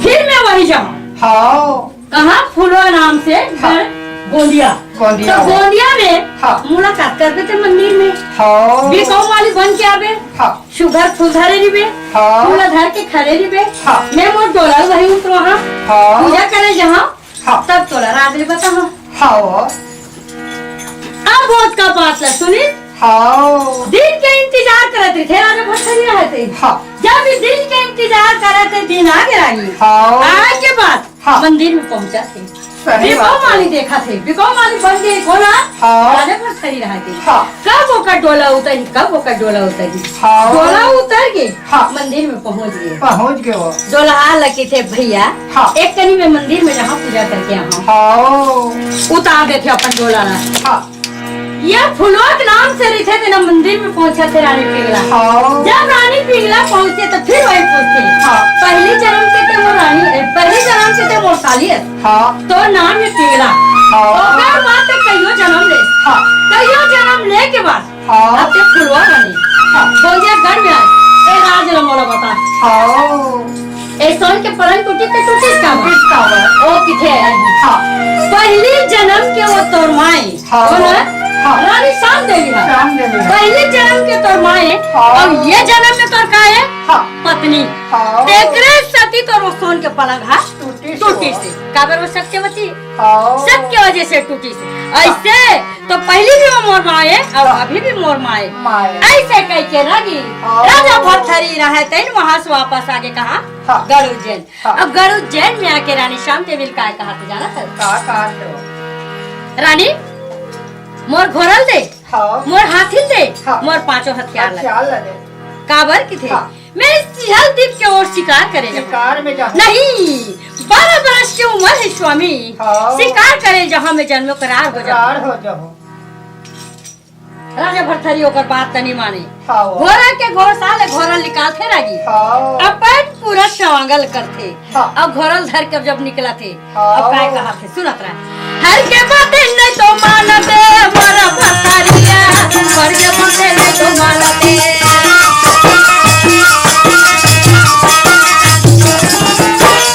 फिर मैं वही जाऊँ। हाँ। कहाँ फुलवा नाम से हाँ। घर गोंदिया। गोंदिया तो हो। गोंदिया में हाँ। मुलाकात करबे ते मंदिर में। हाँ। बिकाऊ माली बन के आबे। हाँ। सुघर फूल धरे रिबे। हाँ। फूल धर के खड़े रिबे। हाँ। मैं मोर डोला वही उतरो हाँ। हाँ। पूजा करे जहाँ। हाँ। तब तोला रात में बता हाँ। हाँ। अब बहुत का बात ला सुनी। हाँ। दिन के इंतजार करत रहिथे, राजा भट्ट नहीं रहते। हाँ। जब इस दिन के इंतजार करत रहिथे, दिन आ गया रानी। हाँ। आए के बाद हाँ। मंदिर में पहुंचा थे। सही बिको बात है। माली देखा थे, बिको माली बन गए, कौन आ? हाँ। राजा भट्ट खड़ी रहा थे। हाँ। कब ओकर डोला उतरी, कब ओकर डोला उतरी। हाँ। डोला उतर के हाँ। मंदिर में पहुंच गए। पहुंच गए वो। डोला लगे थे भैया, हाँ। एक कनी में मंदिर में जहाँ पूजा करके आहा। हाँ। उतार देथे अपन डोला ला। हाँ। ये फुलवा के नाम से रहिथे तेना मंदिर में पहुंचा थे रानी पिंगला। हाँ। जब रानी पिंगला पहुंचते तो फिर वही पूछते। हाँ। पहली जन्म के ते मोर रानी, ए, पहली जन्म के ते मोर साली है। हाँ। तो नाम है पिंगला। हाँ। ओकर बाद तो कईयो जन्म ले। हाँ। कईयो जन्म ले के बाद हाँ। अब ते फुलवा बने। हाँ। बोल दिया घर में आए। ए राज ला मोला बता। हाँ। ए सोन के पलंग टूटी ते टूटी का बा? टूटी का बा? ओ किथे है? हाँ। पहली जन्म के वो तोर माई। हाँ। कौन है? हाँ। रानी श्याम देवी है। श्याम देवी है। पहली जन्म के तोर माई। हाँ। और ये जन्म में तोर का है? हाँ। पत्नी। हाँ। तेकरे सती तोर वो सोन के पलंग है। टूटी से। टूटी से। काबर वो सत्यवती? हाँ। सत्य वजह से टूटी से। ऐसे तो पहली भी वो मोर माए और हाँ। अभी भी मोर माए। माए। ऐसे कह के रागी हाँ। राजा भरथरी रहे, तेन वहां से वापस आगे कहा हाँ। गरुड़ जेल। हाँ। अब गरुड़ जेल में आके रानी श्याम देवी ल काय कहा थे, जानत हस? का कहा थे? रानी, मोर घोरल दे, हाँ। मोर हाथी ल दे, हाँ। मोर पांचों हथियार ल दे। हथियार ल दे। काबर किथे? हाँ। मैं सिहल दीप के ओर शिकार करे जाहूं। शिकार में जाहूं। नहीं, बारह बरस के उमर हे स्वामी। हाँ। शिकार करे जाहूं, मैं जन्मों करार हो जाहूं। करार हो जाहूं। राजा भरथरी ओकर बात त नइ माने। हाँ। घोरल के घोड़साल ले घोरल निकालथे रागी। हाँ। अपन पूरा सवांगल करथे। हाँ। अउ घोरल धर के जब निकलथे, हाँ। अब काय कहाथे, सुनत रह। हर के बाते नहीं तो मानते, मोर भरथरिया, हर के बाते नहीं तो मानते।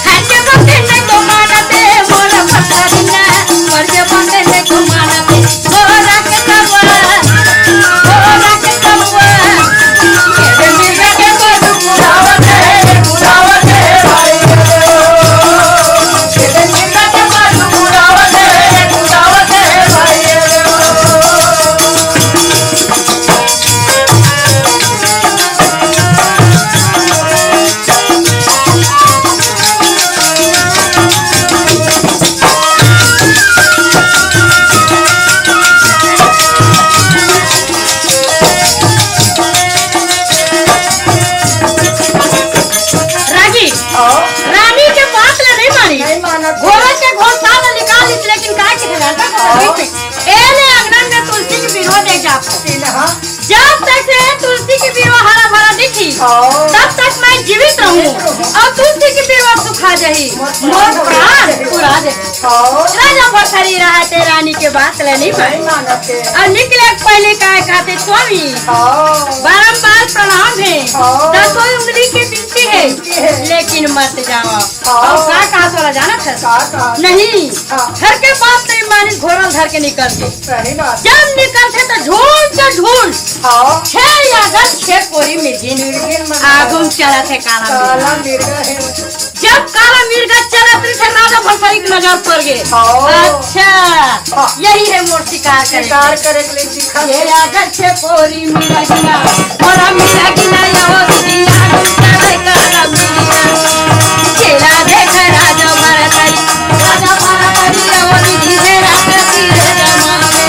हर के बाते नहीं तो मानते, मोर भरथरिया, हर के बाते नहीं तो मानते। रागी, हाँ। रानी के बात ला नहीं मानी। नहीं मानत। घोड़ा के घोड़साल ला निकाल ली, लेकिन काय के घंटा को हाँ। देख के, ए ले अंगना में तुलसी के बिरवा देख जा। हाँ। जब तक से तुलसी के बिरवा हरा भरा दिखी, हाँ। तब तक मैं जीवित रहूं। जीवित रहूं। अउ तुलसी के बिरवा सुखा जाही, मोर मोर प्राण प्राण उड़ा जाही। उड़ा जाही। हाँ। राजा भरथरी रहा ते रानी के बात ले नहीं माने। नहीं मानत हे। अउ निकले के पहले काय कहाथे, स्वामी, हाँ। बारंबार प्रणाम हे, हाँ। दसों उंगली के बिनती हे, बिनती हे। लेकिन मत जावा। हाँ। अउ का कहाथे तोला जानत हस? का कहाथे? नहीं। हाँ। घर के बात नहीं मानी, घोरल धर के निकल गे। सही बात। जब निकलथे त झूल के झूल। हाँ। छे आगर छे कोरी मिर्गिन। मिर्गिन मन आगू में चलत हे काला काला मिर्गा। मिर्गा हे। जब काला मिर्गा चलत रहिथे, राजा भरथरी के नजर पर गे। हाँ। अच्छा, हाँ। यही हे मोर शिकार करे। शिकार करे के लिए सिखा। ये आगर छे कोरी मिर्गिन, मोरा मिर्गिन, या हो दुनिया में चले काला मिर्गा। चेला देख राजा भरथरी, राजा भरथरी, या हो दीदी हे राजा तीर जमा में।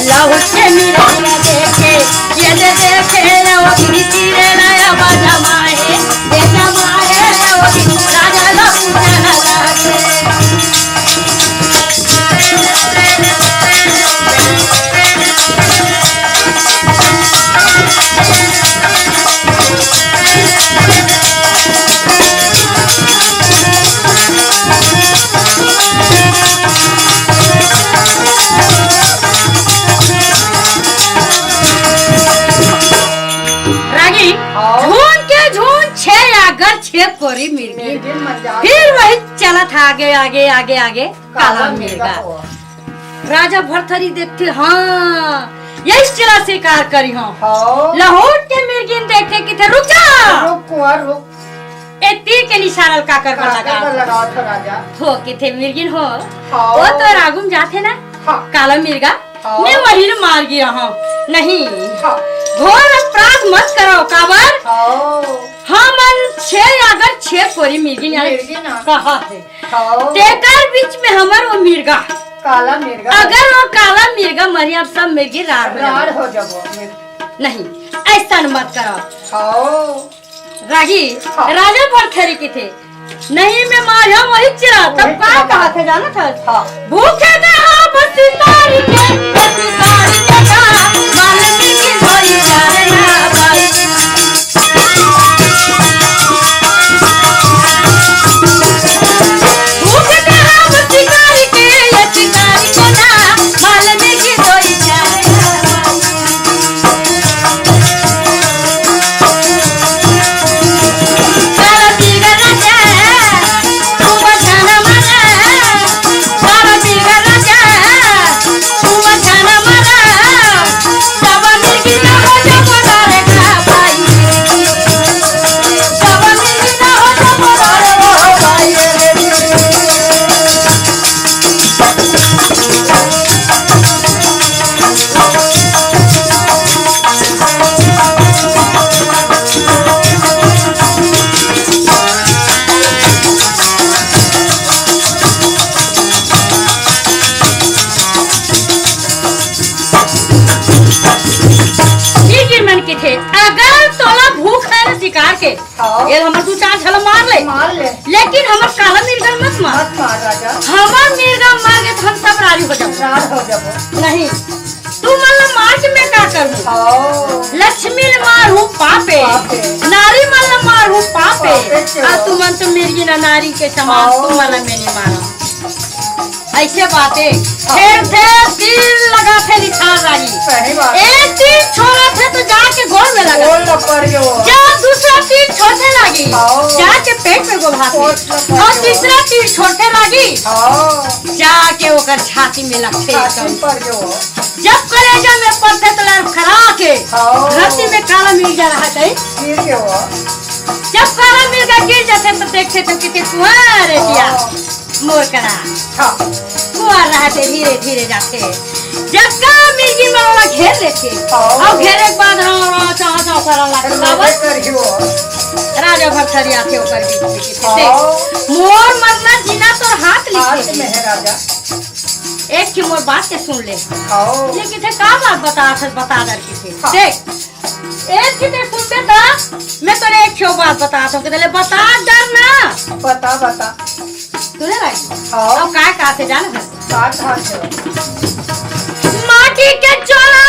लहुट के मिर्गिन देखे, ये दे देखे, ये वो गिरी तीरे नया बजा माहे, ये जमाए, ये वो गिरी राजा लहुट के ना लागे। रागी, हाँ। झुंड के झुंड, छे आगर छे कोरी मिर्गिन। मिर्गिन मजा। फिर वही चलत आगे, आगे, आगे, आगे, काला काला मिर्गा। मिर्गा हुआ। राजा भरथरी देखथे, हाँ, यही चला शिकार करिहूं। हाँ। लहुट के मिर्गिन देखथे, किथे, रुक जा। रुक कुंवर, रुक। ए तीर के निशाना ल काकर बर काकर लगा? बर लगावत हो राजा? हो, किथे मिर्गिन हो। हाँ। वो तो आगू में जाथे ना। हाँ। काला मिर्गा। हाँ। मैं वही ल मार गिरा हूँ। नहीं। हाँ। घोर अपराध मत करो, काबर? हाँ। हमन छे आगर छे कोरी मिर्गिन आए मिर्गिन आ। कहाथे। हाँ। तेकर बीच में हमर वो मिर्गा। काला मिर्गा। अगर वो काला मिर्गा मरी, अब सब मिर्गी रार हो जाबो। रार हो जाबो। नहीं, ऐसा मत करो। हाँ। रागी, हाँ। राजा भरथरी किथे, नहीं मैं मारहूं वही चिरा, तब वही का चिरा। कहाथे जानत हस? हाँ। भूखे दे हो बस तारी के, बस तारी के का, मालूम नहीं कि वही जाने ना पाई। भूखे दे हो बस तारी के, ये शिकारी अगर तोला भूख हे ना शिकार के, हाँ। ये हमर दू चार झला मार ले। मार ले। लेकिन हमर काला मिर्गा ल मत मार। मत मार राजा। हमर मिर्गा मर गे त हम सब राजी हो जाबो। राज हो जाबो। नहीं, तुमन ल मार के मैं का करहूँ? हाँ। लक्ष्मी ल मारहूँ पापे, पापे। नारी मन ल मारहूँ पापे। पापे के आ हो। तुमन तो मिर्गी ना नारी के समान, हाँ। तुमन ल मैं नहीं मारहूँ। अइसे बात हे। हाँ। फेर, फेर तीर लगाथे निछार राही। सही बात। एक तीर छोड़थे त जाके गोड़ में लगथे। गोड़ ल पर गयो। जब दूसरा तीर छोड़थे लागी, हाँ। जाके पेट में गोभाथे। पेट में अउ तीसरा तीर छोड़थे लागी, हाँ। जाके ओकर छाती में लगथे। छाती में पर गयो। जब कलेजा में परथे त लड़खड़ा के हाँ। धरती में काला मिर्गा रहत हे। गिर गयो। जब काला मिर्गा गिर जाथे त देखथे त कथे, "कुंवर ए दिया।" हाँ। मोर करा। हाँ। कुंवर रहत हे, धीरे धीरे जाथे। जब का मिर्गी मन ओला घेर लेथे। हाँ। अउ घेरे के बाद राव राव चाव चाव करन लागथे। अरे बाबा। मैं कर ही वो। राजा भरथरी आथे ओकर बीच में, कथे, हाँ। "मोर मरना जीना तोर हाथ हाथ लिखे में हे। हे राजा। एक ठे मोर बात के सुन ले।" हाँ। ये कथे, "का बात बता, बता डर के थे।" हाँ। देख, एक ही ते सुनबे त मैं तोरे एक ठो बात बतात हूँ, कथे ले बता डर ना। बता, बता। तूने भाई? हाँ। अब काय का से जान है? का कहा से? माटी के चोला,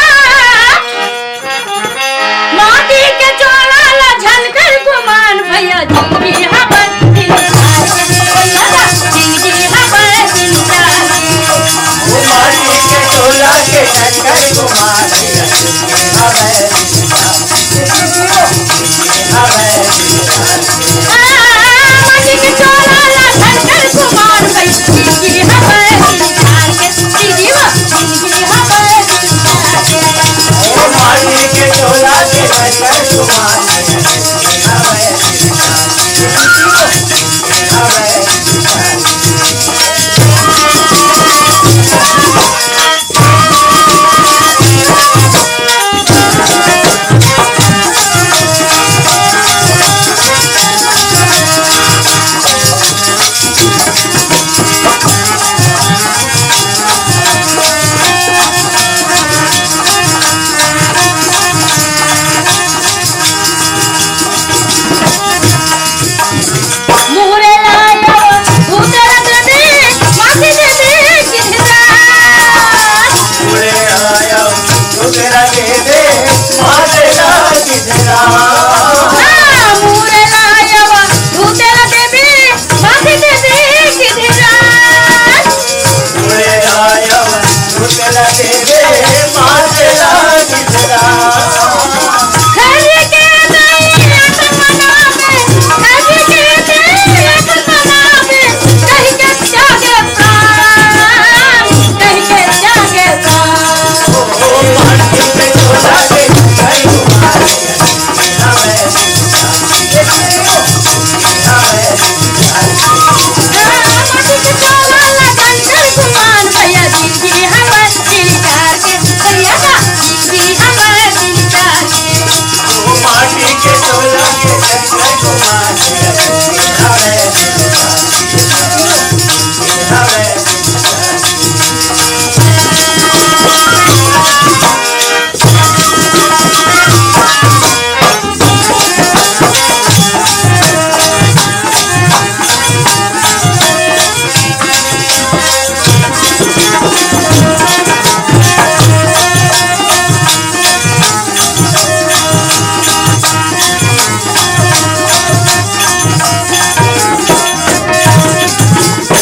माटी के चोला ला झनकर गुमान भैया जी की हवा।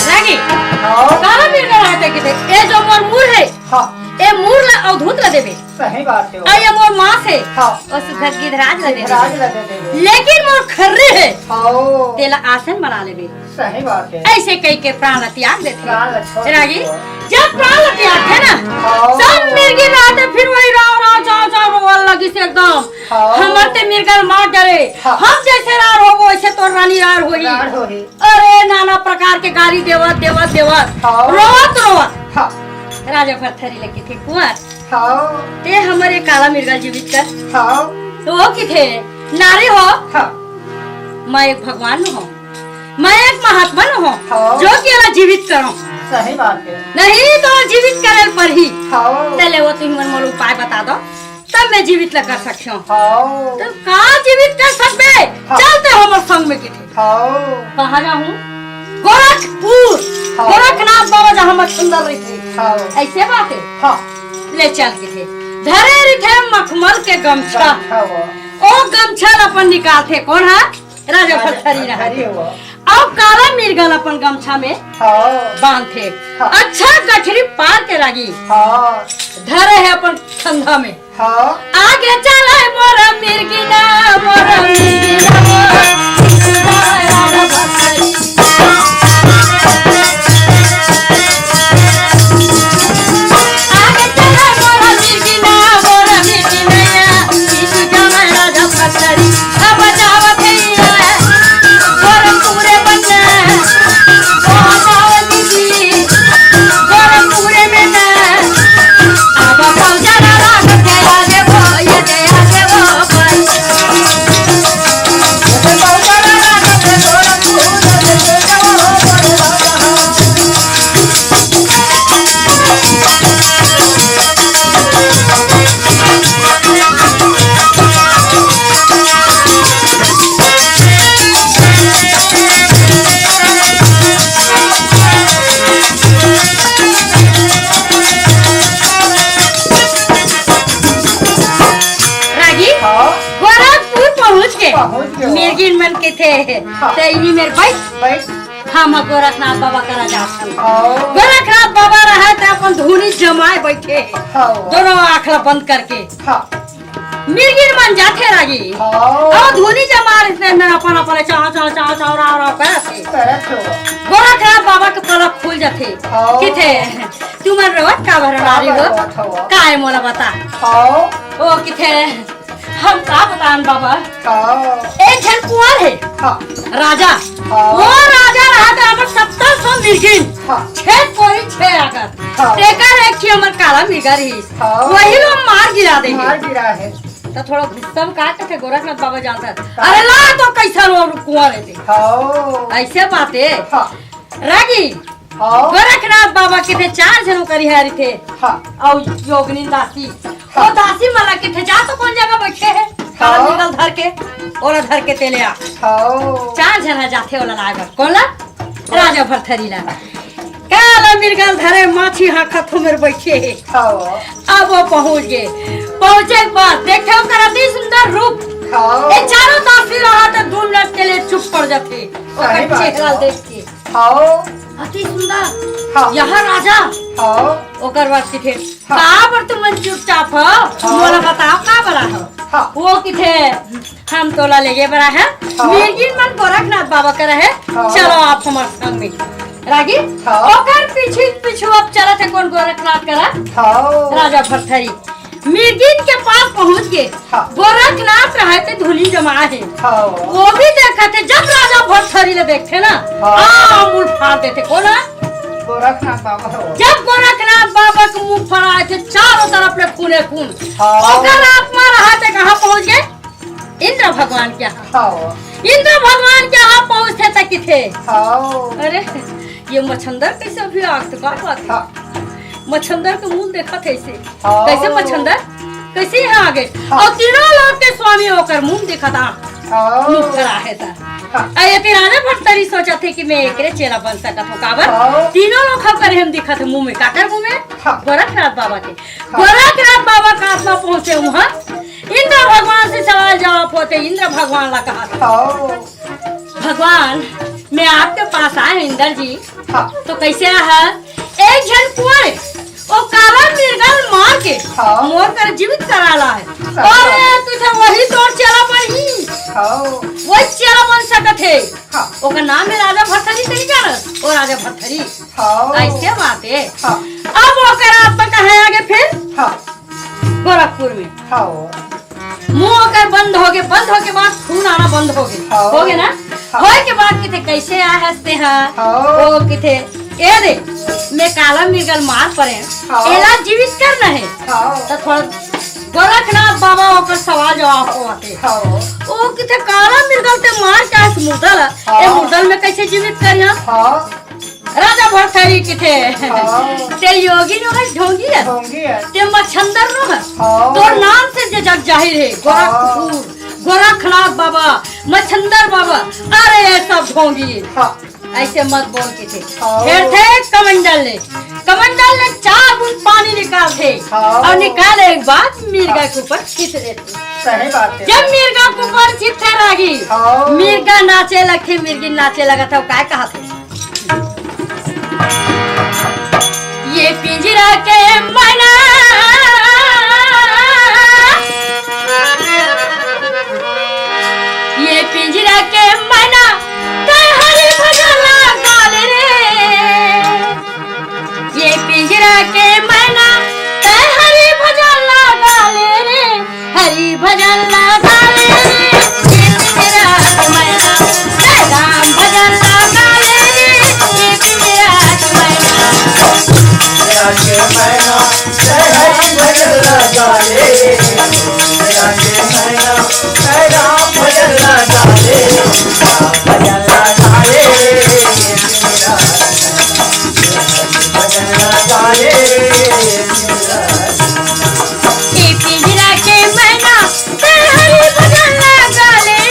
रागी, हाँ। काला मिर्गा रहत हे कथे, ए जो मोर मूर हे, हाँ। ए मूर ला अवधूत ला देबे। सही बात हे। अउ ए मोर मांस हे, हाँ। अउ सुधर गिधराज ला दे देबे। गिधराज ला दे देबे। लेकिन मोर खर्री हे, हाँ। तेला आसन बना लेबे। सही बात हे। अइसे कहिके प्राण ला त्याग देथे। प्राण ला छोड़ रागी, देथे। जब प्राण ला त्यागथे ना, हाँ। सब मिर्गी रहत हे, फिर वही राव, राव, चाव, चाव रोवल लगिस एकदम। हाँ। हमर ते मिर्गा ल मार डरे। हाँ। हम जइसे रार होबो, वइसे तोर रानी रार होही। रार होही। अरे, नाना प्रकार के गारी देवत, देवत, देवत, हाँ। रोवत, रोवत। हाँ। राजा भरथरी ल कथे, कुंवर, हाँ। ते हमर ए काला मिर्गा ल जीवित कर। हाँ। त ओ कथे, नारी हो, हाँ। मैं एक भगवान हूँ, मैं एक महात्मा हूँ, हाँ। जो कि एला जीवित करो। सही बात हे। नहीं तो जीवित करे ल परही। हाँ। त ले ओ तुमन मोला उपाय बता दो। तब मैं जीवित ला कर सकथंव। हाँ। त का जीवित कर सकबे? हाँ। चल ते हमर संग में किथे। हाँ। कहाँ जाहूँ? गोरखपुर। हाँ। गोरखनाथ बाबा जहाँ मछंदर रहिथे। हाँ। अइसे बात हे? हाँ। ले चल किथे। धरे रहिथे मखमल के गमछा। हाँ। ओ गमछा ल अपन निकालथे। कोन हा? राजा भरथरी रहा। भरथरी हो। अउ काला मिर्गा ल अपन गमछा में हाँ। बांधथे। हाँ। अच्छा गठरी पार के रागी हाँ। धरे हे अपन ठंडा में। हाँ। आगे चले मोर मिर्गिना, मोर मिर्गिना, मोर मिर्गिना, राजा भरथरी। रागी, हाँ। गोरखपुर पहुँच के पहुँच के मिर्गिन मन किथे, हाँ। ते इही मेर बैठ। बैठ। हम गोरखनाथ बाबा करा जात हन। आओ। गोरखनाथ बाबा रहे त अपन धुनी जमाए बैठे हे। हाँ। दोनों आँख ला बंद करके। हाँ। मिर्गिन मन जाथे रागी। हाँ। अउ धुनी जमा रहिथे, अपन अपन चाव, चाव, चाव, चाव, राव, राव करत हे। करत हो। गोरखनाथ बाबा के पलक खुल जाथे। हाँ। किथे, तुमन रोवत काबर नारी हो? रोवत हो? काय मोला बता। हाँ। ओ किथे, हम का बतान बाबा? हाँ। एक झन कुंवर हे। हाँ। राजा। हाँ। वो राजा रहा त हमर सत्तर सौ मिर्गिन। हाँ। छे कोरी छे आकर। हाँ। तेकर एक ही हमर काला मिर्गा रहिस। हाँ। वही लो मार गिरा देंगे। मार गिरा हे। त थोड़ा गुस्सा में का कथे गोरखनाथ बाबा जानता है। हाँ। अरे ला तो कैसा लो कुंवर हे ते। हाँ। अइसे बात हे। हाँ। रागी। हाँ। गोरखनाथ बाबा किथे चार झन ओकर इहाँ रहिथे। हाँ। अउ योगिनी दासी। हाँ। ओ दासी मन ला किथे जा तो कोन जगह बइठे हे। हाँ। काला मिर्गा ल धर के, ओला धर के ते ले आ। हाँ। चार झन ह जाथे ओला लाए बर। कोन ला? राजा भरथरी ला। काला मिर्गा ल धरे माछी हाँकत हो मेर बइठे हे। हाँ। अब वो पहुँच गे। पहुँचे के बाद देखे ओकर अति सुंदर रूप। हाँ। ए चारों दासी रहा त दू मिनट के लिए चुप पड़ जाथे। ओकर चेहरा देख के। हाँ। अति सुंदर। हाँ। यहाँ राजा। हाँ। ओकर बाद किथे, हाँ। "का बर तुमन चुपचाप हो? हाँ। मोला बताओ, का बर आए हो?" हाँ। वो किथे, "हम तोला लेगे बर आए हन। हाँ। मिर्गिन मन गोरखनाथ बाबा करा हे। हाँ। चलो आप हमर संग में।" रागी, हाँ। ओकर पीछू पीछू अब चलत हे कोन गोरखनाथ करा? हाँ। राजा भरथरी। मिर्गिन के पास पहुंच के हाँ। गोरखनाथ रहे ते धुनी जमा हे। हाँ। वो भी देखत हे, जब राजा भरथरी ले देखथे ना, हाँ। आ, मुंह फाड़ देथे। कोन हे? गोरखनाथ बाबा हो। जब गोरखनाथ बाबा के मुंह फड़ाए थे, चारों तरफ ले खूने खून। हाँ। ओकर आत्मा रहा ते कहाँ पहुंच गे? इंद्र भगवान के यहाँ। हाँ। इंद्र भगवान के यहाँ पहुंचथे त किथे? हाँ। अरे, ये मछंदर कैसे अभी आग तो का बात है? हाँ। मछंदर के मुंह देखत हे ऐसे। हाँ। कैसे मछंदर? कैसे यहाँ आ गे? हाँ। अउ तीनों लोक के स्वामी ओकर मुंह देखत हे। हाँ। मुंह खड़ा हे त। हाँ। अउ ये ती राजा भरथरी सोचत हे कि मैं एकरे चेला बन सकत हूँ। काबर? हाँ। तीनों लोक ह करे हम दिखत हे मुंह में। काकर मुंह में? हाँ। गोरखनाथ बाबा के। हाँ। गोरखनाथ बाबा का आत्मा पहुंचे उहाँ। इंद्र भगवान से सवाल जवाब होथे, इंद्र भगवान ला कहा। हाँ। भगवान, मैं आपके पास आए हूँ इंद्र जी। हाँ। तो कैसे आए हैं? एक झन कुंवर, वो काला मिर्गा ल मार के हाँ। मोर कर जीवित करा लाए। हाँ। अरे, तू तो वही तोर चेला बनही। हाँ। वही चेला बन सकत हे। हाँ। ओकर नाम हे राजा भरथरी, तें जानत? वो राजा भरथरी। हाँ। अइसे बात हे। हाँ। अब ओकर आत्मा कहाँ आ गे फिर? हाँ। गोरखपुर में। हाँ। मुंह ओकर बंद हो गे, बंद हो के बाद खून आना बंद हो गे। हाँ। हो गे ना? हाँ। होय के बाद किथे कैसे आए हस तें हा? हाँ। ओ किथे, ए दे, मैं काला मिर्गा ल मार परे, हाँ। एला जीवित करना हे। हाँ। त थोड़ा गोरखनाथ बाबा ओकर सवाल जवाब होवत हे। हाँ। ओ किथे काला मिर्गा ल तें मार के आए हस मुर्दा ल, हाँ। ए मुर्दा ल मैं कैसे जीवित करिहां? हाँ। राजा भरथरी किथे। हाँ। ते योगी नो हस, ढोंगी हस। ढोंगी हस। ते मच्छंदर नो हस। हाँ। तोर नाम से जे जग जाहिर हे, हाँ। गोरखपुर, गोरखनाथ बाबा, मच्छंदर बाबा, अरे ये सब ढोंगी। हाँ। ऐसे मत बोल किथे। हाँ। फेर थे कमंडल ले, कमंडल ले चार बूंद पानी निकालथे। हाँ। अउ निकाले के बाद मिर्गा हाँ। के ऊपर छित देथे। सही बात हे। जब मिर्गा के ऊपर छित थे रागी, हाँ। मिर्गा नाचे लगथे, मिर्गी नाचे लगथे, काय कहथे? ये पिंजरा के मैना, ये पिंजरा के मैना, तैं हरि भजन लगा ले रे। ये पिंजरा के मैना, तैं हरि भजन लगा ले रे। हरि भजन लगा ले रे, ये पिंजरा के मैना, जय राम भजन लगा ले रे, ये पिंजरा के मैना। पिंजरा के मैना, जय हरि भजन लगा ले रे, पिंजरा के मैना, जय राम भजन लगा ले, राम भजन लगा ले रे, पिंजरा के मैना, जय हरि भजन लगा ले रे,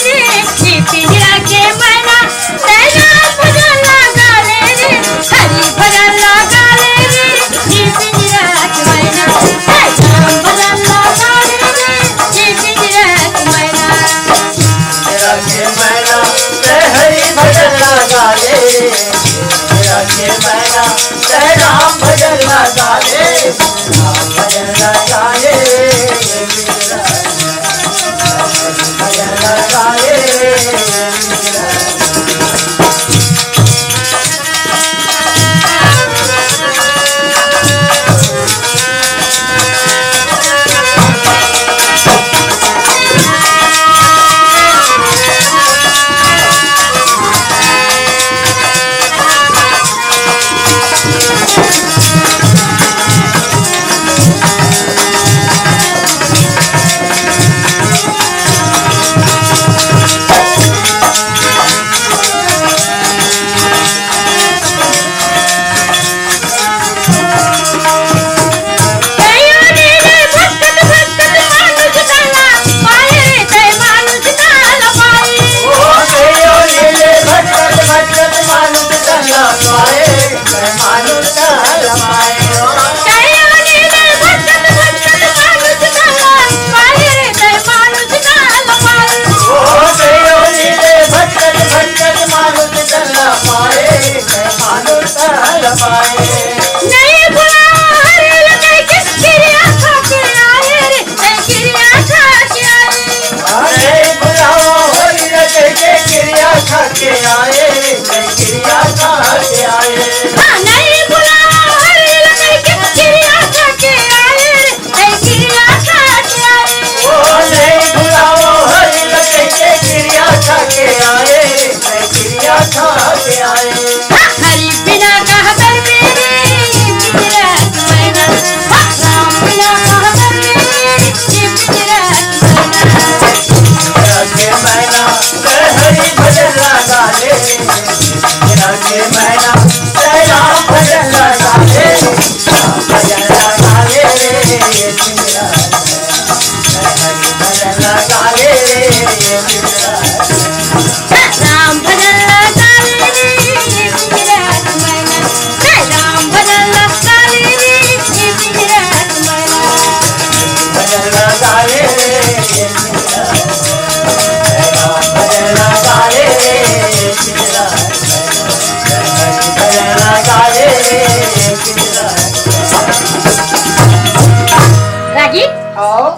पिंजरा के मैना। ए पिंजरा के मैना, तैं हरि भजन लगा ले रे। ए पिंजरा के मैना, तैं राम भजन लगा ले रे। हरि भजन लगा ले रे। ए पिंजरा के मैना, तैं राम भजन लगा ले रे। ए पिंजरा के मैना। पिंजरा के मैना, तैं हरि भजन लगा ले। पिंजरा के मैना, तैं राम भजन लगा ले। राम भजन लगा ले। भजन लगा ले। रागी, हाँ।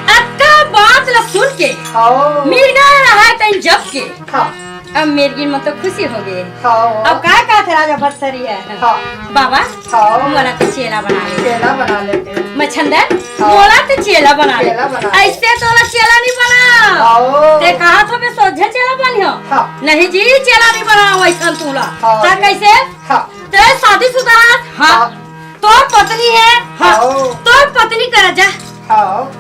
अतका बात ला सुन के हाँ। मिर्गा रहय तइन जब के। हाँ। अब मिर्गिन मन तो खुशी हो गे। हाँ। अब का कहत हे राजा भरथरी हे? हाँ। बाबा, हाँ। मोला तो चेला बना ले। चेला बना लेते। मच्छंदर, हाँ। मोला तो चेला बना ले। चेला बना ले। अइसे तोला चेला नहीं बना। हाँ। ते कहा था मैं सोझे चेला बनिहूँ। हाँ। नहीं जी, चेला नहीं बनावँव अइसन तोला। हाँ। ता कइसे? हाँ। ते शादीशुदा हस? हाँ। हाँ। तोर पत्नी हे? हाँ। हाँ। तोर पत्नी करा जा। हाँ।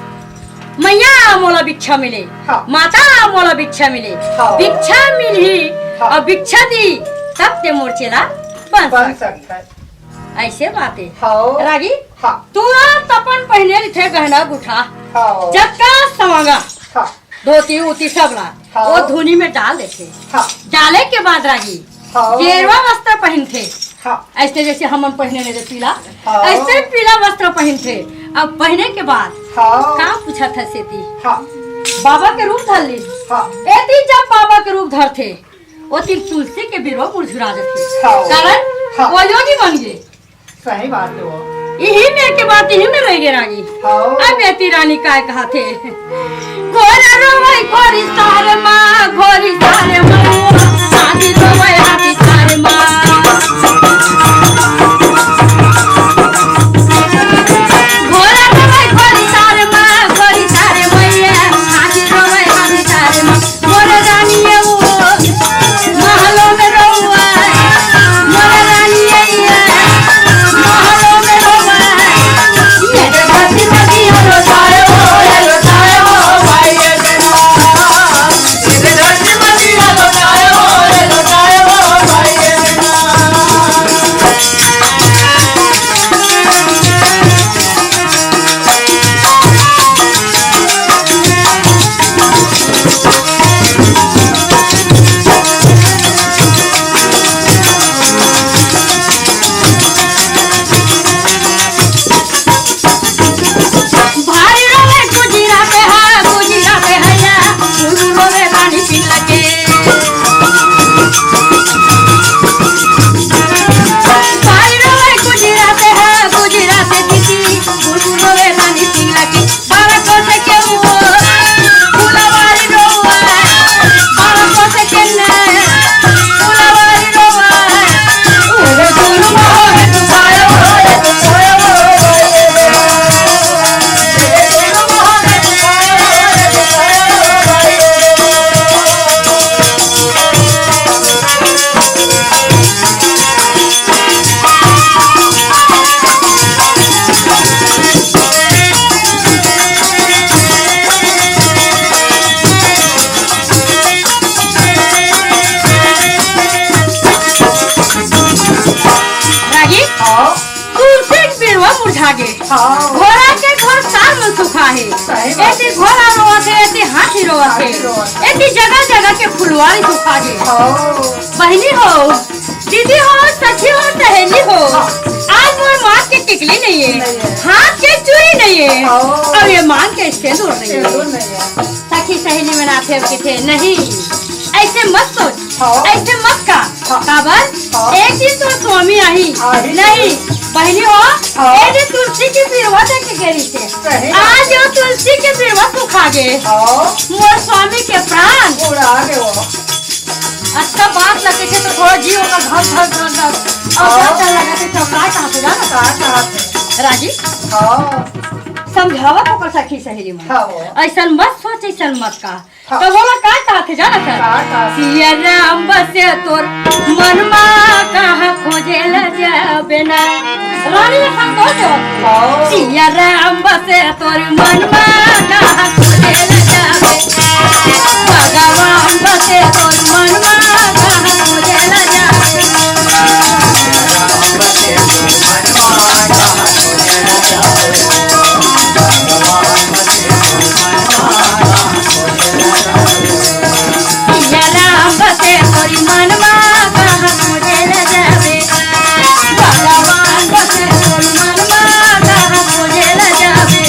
मइया मोला भिक्षा मिले। हाँ। माता मोला भिक्षा मिले। हाँ। भिक्षा मिलही हाँ। अउ भिक्षा दी, तब ते मोर चेला बन बन सकथे। सकथे। ऐसे बात हे। हाँ। रागी, हाँ। तुरंत अपन पहिने रहिथे गहना गुठा। हाँ। जतका सवांगा। हाँ। धोती उती सब ला। हाँ। वो धुनी में डाल देथे। हाँ। डाले के बाद रागी, हाँ। गेरुआ वस्त्र पहिनथे। हाँ। ऐसे जैसे हमन पहिने रहिथे पीला, हाँ। ऐसे पीला वस्त्र पहिनथे। अब पहिने के बाद हाँ। का पूछत हे सेती? हाँ। बाबा के रूप धर ली। हाँ। एती जब बाबा के रूप धरथे, ओती तुलसी के बिरवा मुरझुरा जथे। हाँ। कारण हाँ। वो योगी बन गे। सही बात हे वो। इही में के बात इही में रह गे रागी। हाँ। अब एती रानी काय कहाथे? घोर रोवै घोरी सार मा, घोरी सार मा, हाथी रोवै हाथी सार मा। घोर रोवै घोरी सार मा, घोरी सार मैया, हाथी रोवै हाथी सार मा। मोर रानी ए वो, महलो में रहुआ, मोर रानी ए ये, महलो में रहुआ। ये रे भक्ति भक्ति हेलो सारे हो, हेलो सारे हो, भाई ये रे ना। ये रे भक्ति भक्ति हेलो सारे हो, हेलो सारे हो, भाई ये रे ना। भारी रोवे गुजरात हा, गुजरात हैया, गुरु रोवे रानी पिल्ला के। भारी रोवे गुजरात हा, गुजरात दीदी, गुरु रोवे रानी पिल्ला के। बारह कोस के वो फुलवारी रोवा, बारह कोस के ने फुलवारी रोवा। ओरे गुरु मोहन तू पायो, ओरे गुरु मोहन तू पायो। रागी, हाँ। तुलसी के बिरवा मुरझा गे। हाँ। घोड़ा के घोर सार मन सुखा हे। सही बात। एती घोड़ा रोवत हे, एती हाथी रोवत हे। हाथी रोवत हे। एती जगह जगह के फुलवारी सुखा गे। हाँ। बहिनी हो, दीदी हो, सखी हो, सहेली हो, हाँ। आज मोर माथ के टिकली नइ हे, नइ हे। हाथ के चूड़ी नइ हे, हाँ। अउ ये मांग के सेंदूर नइ हे। सेंदूर नइ हे। सखी सहेली मन आथे अउ कहिथे, नहीं, ऐसे मत सोच, हाँ। ऐसे मत कह। हाँ। काबर? हाँ। एक दिन तोर स्वामी आही। आही। नहीं, बहिनी हो, हाँ। ए जे तुलसी के बिरवा दे के गे रहिसे। सही बात। आज वो तुलसी के बिरवा सुखा गे। हाँ। मोर स्वामी के प्राण उड़ा गे वो। अच्छा बात लगे थे तो थोड़ा जीव ओकर धक धक धक धक। अउ हाँ। डर डर लगे थे तो का कहा थे जाना? का कहा थे? राजी? हाँ। समझावत ओकर सखी सहेली मन। हाँ वो। ऐसन मत सोच, ऐसन मत कह। हाँ। तो बोला का कहा थे जाना था? का कहा थे? सिया राम बसे तोर मन मा कहाँ खोजे ल जाबे ना। रानी ये संतोष हो। हाँ। सिया राम बसे तोर मन मा कहाँ खोजे ल जाबे। भगवान बसे तोर मन मा कहाँ खोजे ल जाबे। सिया राम बसे तोरी मन मा कहाँ खोजे ल जाबे। भगवान बसे तोरी मन मा कहाँ खोजे ल जाबे।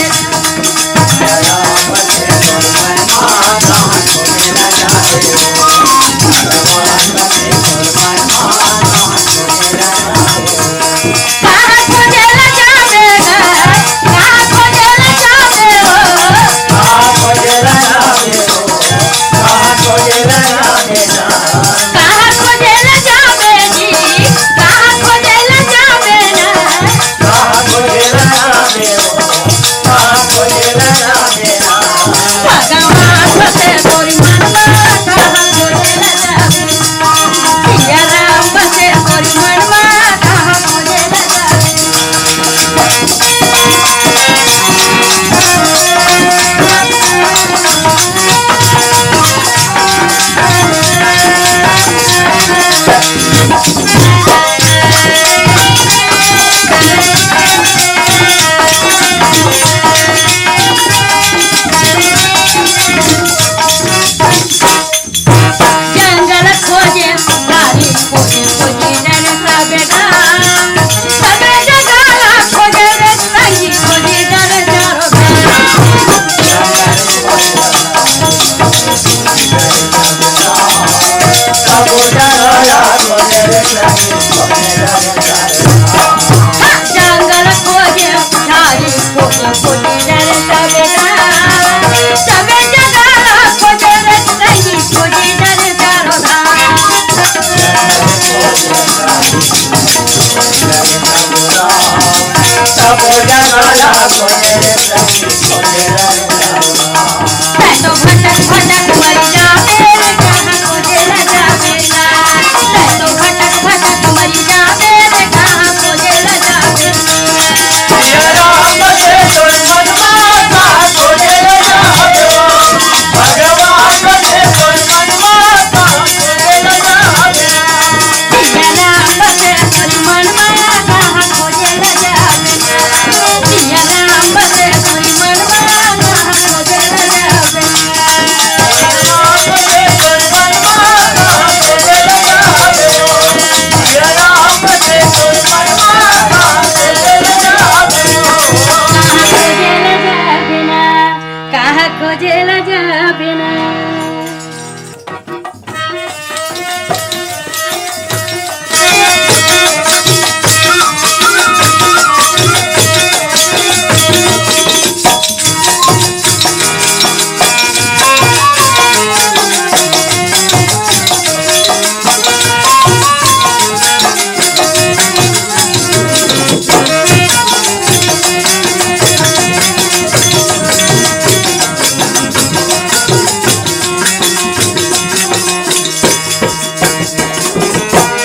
कहाँ खोजे ला जाबे ना।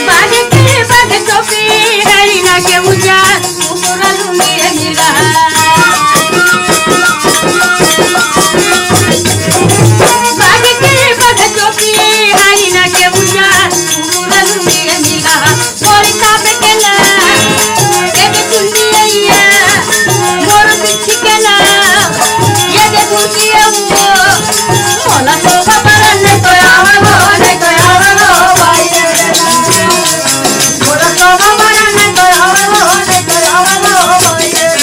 बागे के बागे टोपी, हरिना के उजा, कुकुर लुंगी नीला। बागे के बागे टोपी, हरिना के उजा, कुकुर लुंगी नीला। मोर काप के ना, ये के सुनती है ये, मोर बिच्छी के ना, ये के सुनती है वो। मोला तो खबर नहीं तो आवा लो, नहीं तो आवा लो, भाई रे। मोला तो खबर नहीं तो आवा लो, नहीं तो आवा लो, भाई रे।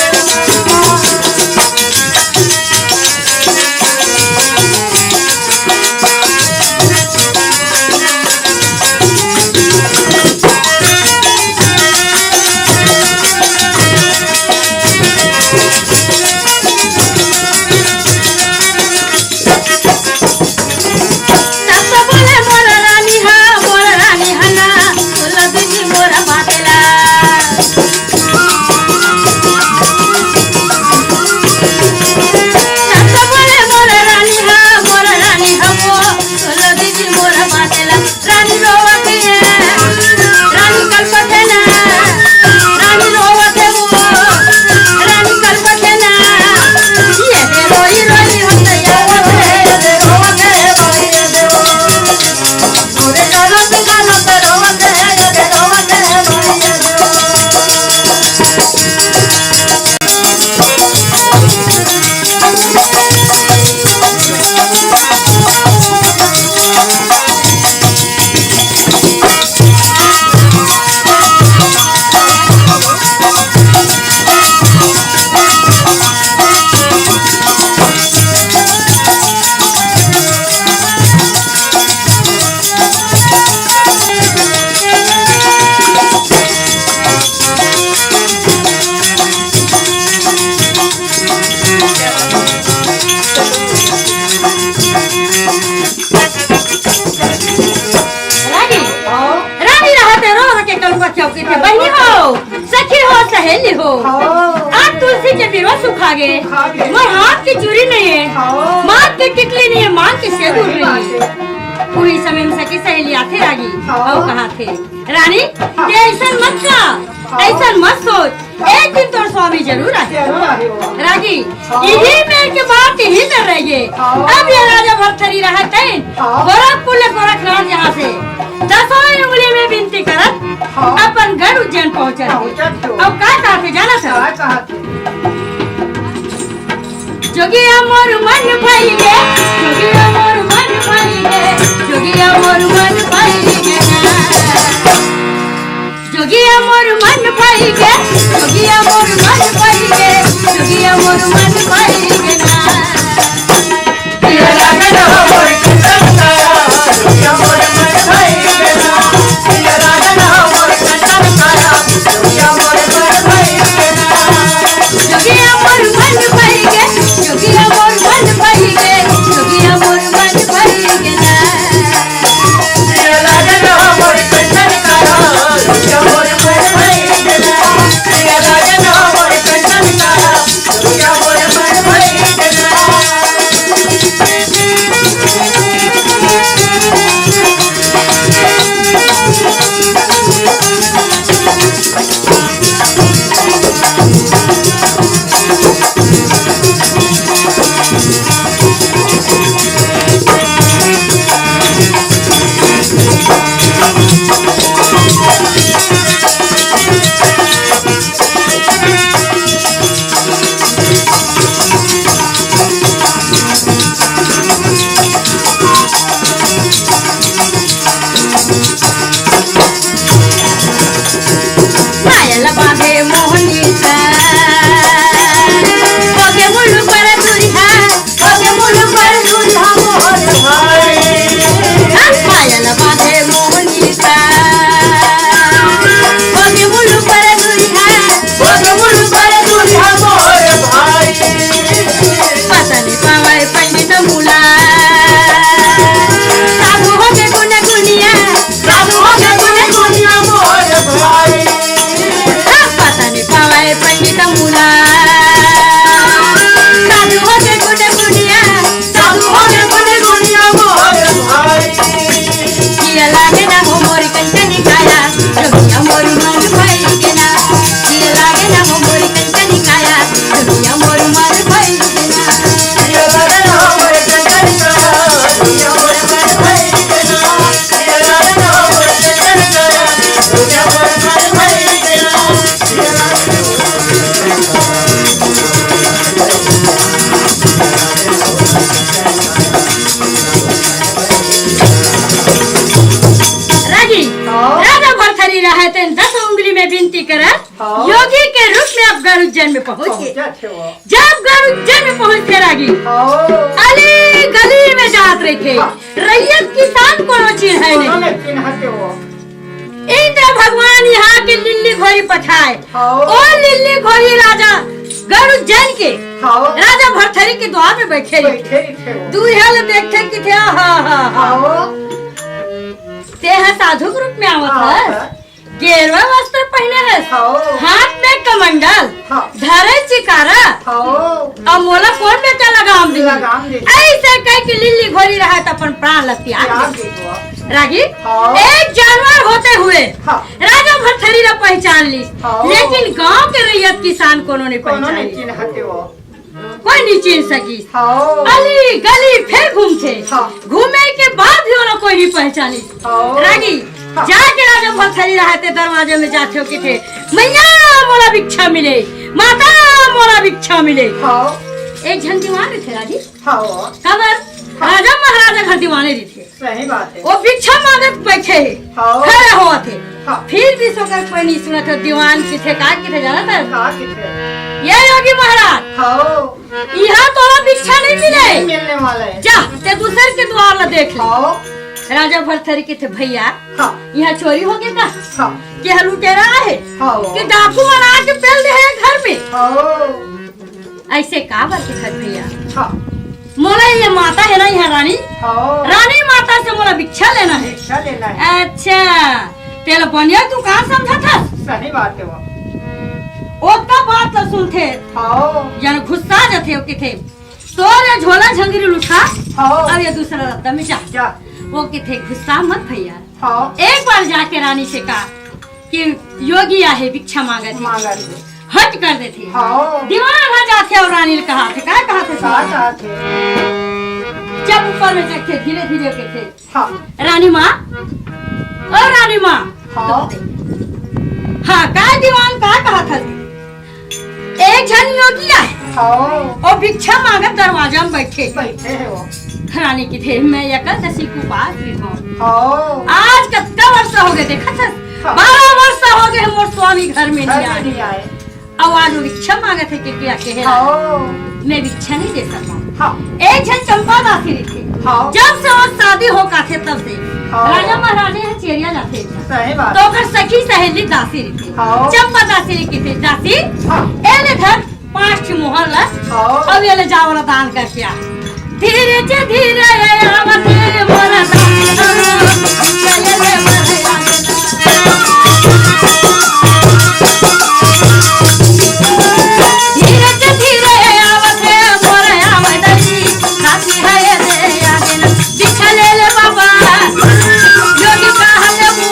रानी, रानी रहत हे रो रो के कलुआ चौकी पे बहिनी हो, सखी हो, सहेली हो। हाँ। आज तुलसी के बिरवा सुखा गे। सुखा गे। मोर हाथ के चूड़ी नहीं है, हाँ। माथ के टिकली नहीं है, मांग के सेंदूर नहीं है। सही बात है। उही समय में सखी सहेली आथे रागी, हाँ। अउ कहाथे, रानी, हाँ। ते अइसन मत का, हाँ। अइसन मत सोच। एक दिन तोर स्वामी जरूर आही। जरूर आही वो। रागी, हाँ। इही मेर के बात इही मेर रहिगे। हाँ। अब ये राजा भरथरी रहत हे, हाँ। गोरखपुर ले गोरखनाथ यहाँ से दसों उंगली में विनती करत, हाँ। अपन गढ़ उज्जैन पहुँचत हे। पहुँचत हे। अब का कहत हे जानत हे? का कहत हे? जोगिया मोर मन भइगे, जोगिया मोर मन भइगे, जोगिया मोर मन भइगे ना। जोगिया मोर मन भइगे, जोगिया मोर मन भइगे, जोगिया मोर मन भइगे ना। जोगिया मोर मन भइगे, जोगिया मोर मन भइगे, जोगिया मोर मन भइगे ना। योगी के रूप में अब गरुड़ जन्म में पहुंच गे। पहुंचत हे वो। जब गरुड़ जन्म में पहुंच गे रागी, हाँ। अली गली में जात रहिथे, हाँ। रैयत किसान कोनो चिन्हय कोनो नहीं। नहीं चिन्हत हे वो। इंद्र भगवान यहाँ के लिल्ली घोरी पठाए। हाँ। ओ लिल्ली घोरी राजा गरुड़ जन के हाँ। राजा भरथरी के द्वार में बैठे रहिथे। बैठे रहिथे वो। दूरिहा ले देखथे कि थे, हा, हा, हा। हाँ। ते ह साधु के रूप में आवत हाँ, हस। हाँ। गेरुआ वस्त्र पहिने हस, हाँ। हाथ में कमंडल, हाँ। धरे चिकारा, हाँ। अउ मोला कोन बेटा लगाम दिही? लगाम दिही। अइसे कहिके लिल्ली घोरी रहय त अपन प्राण ल त्याग त्याग दे। दे वो। रागी, हाँ। एक जानवर होते हुए हाँ। राजा भरथरी ल पहिचान लिस, हाँ। लेकिन गांव के रैयत किसान कोनो नइ कोनो पहिचान नहीं लिस। चिन्हत हे वो। कोई नइ चिन्ह सकिस। हाँ। अली गली फेर घूमथे। हाँ। घूमे के बाद भी ओला कोई नइ पहिचानिस। हाँ। रागी, हाँ। जाके राजा भरथरी रहय ते दरवाजे में जाथे, ओ कहिथे, "मइया मोला भिक्षा मिले, माता मोला भिक्षा मिले।" हाँ। एक झन दीवान रहिथे रागी। हाँ। काबर? हाँ। राजा महाराजा घर दीवाने रहिथे। सही बात हे। ओ भिक्षा मांगत बइठे हे, हाँ। खड़ा होवत हे। हाँ। फिर भी ओकर कोई नइ सुनत हे। दीवान कहिथे, का कहिथे जानत हस? का कहिथे? ये योगी महाराज, हाँ। इहाँ तोला भिक्षा नइ मिले। नहीं मिलने वाला हे। जा, ते दूसर के द्वार ला देख ले। हाँ। राजा भरथरी कहिथे, भइया, हाँ। इहाँ चोरी होगे का? हाँ। के ह लुटेरा हे? हाँ। के डाकू मन आके पेल दे हे घर में? हाँ। अइसे काबर कहिथस भइया? हाँ। मोला ये माता हे ना इहाँ रानी, हाँ। रानी माता से मोला भिक्षा लेना हे। भिक्षा लेना हे। अच्छा, तेला बढ़िया दुकान समझत हस? सही बात हे वो। ओतका बात ल सुनथे, हाँ। जन गुस्सा जाथे, ओ कहिथे, "तोर ये झोला झंगरी ल उठा, हाँ। अउ ये दूसरा रद्दा में जा।" जा। ओ कहिथे, "गुस्सा मत भइया।" हाँ। एक बार जाके रानी से कहा कि योगी आहे, भिक्षा मांगत हे। मांगत हे। हट कर देथे। हाँ। दीवान ह जाथे अउ रानी ल कहाथे, का कहाथे? का कहाथे? जब ऊपर में चढ़थे, धीरे धीरे कहिथे, हाँ। "रानी माँ, ओ रानी माँ।" हाँ। हाँ, का दीवान, का कहाथस? एक झन योगी आहे। हाँ। ओ भिक्षा मांगत दरवाजा में बइठे। बइठे हे वो। रानी कहिथे, "मैं एकादशी के उपास भी हूँ।" हाँ। आज कतका वर्ष होगे, देखत हस? हाँ। बारह वर्ष होगे हे मोर स्वामी घर में नइ आए। नइ आए। अउ आज वो भिक्षा मांगत हे, के, के, के हे? हाँ। मैं भिक्षा नइ दे सकंव। हाँ। एक झन चंपा दासी रहिथे। हाँ। जब से वो शादी होके आथे तब से। हाँ। राजा महाराजा ह चेरिया जाथे। सही बात। त ओकर सखी सहेली दासी रहिथे। हाँ। चंपा दासी ल कहिथे, "दासी, हाँ। ए ले धर पांच ठी मोहर ला, हाँ। अउ ए ले जा ओला दान करके आ।" धीरे से धीरे आवत हे मोर दान। धीरे से धीरे आवत हे मोर आमदनी, साथी है रे आदमी। भिक्षा ले ले बाबा, योगी कहाँ लेबो?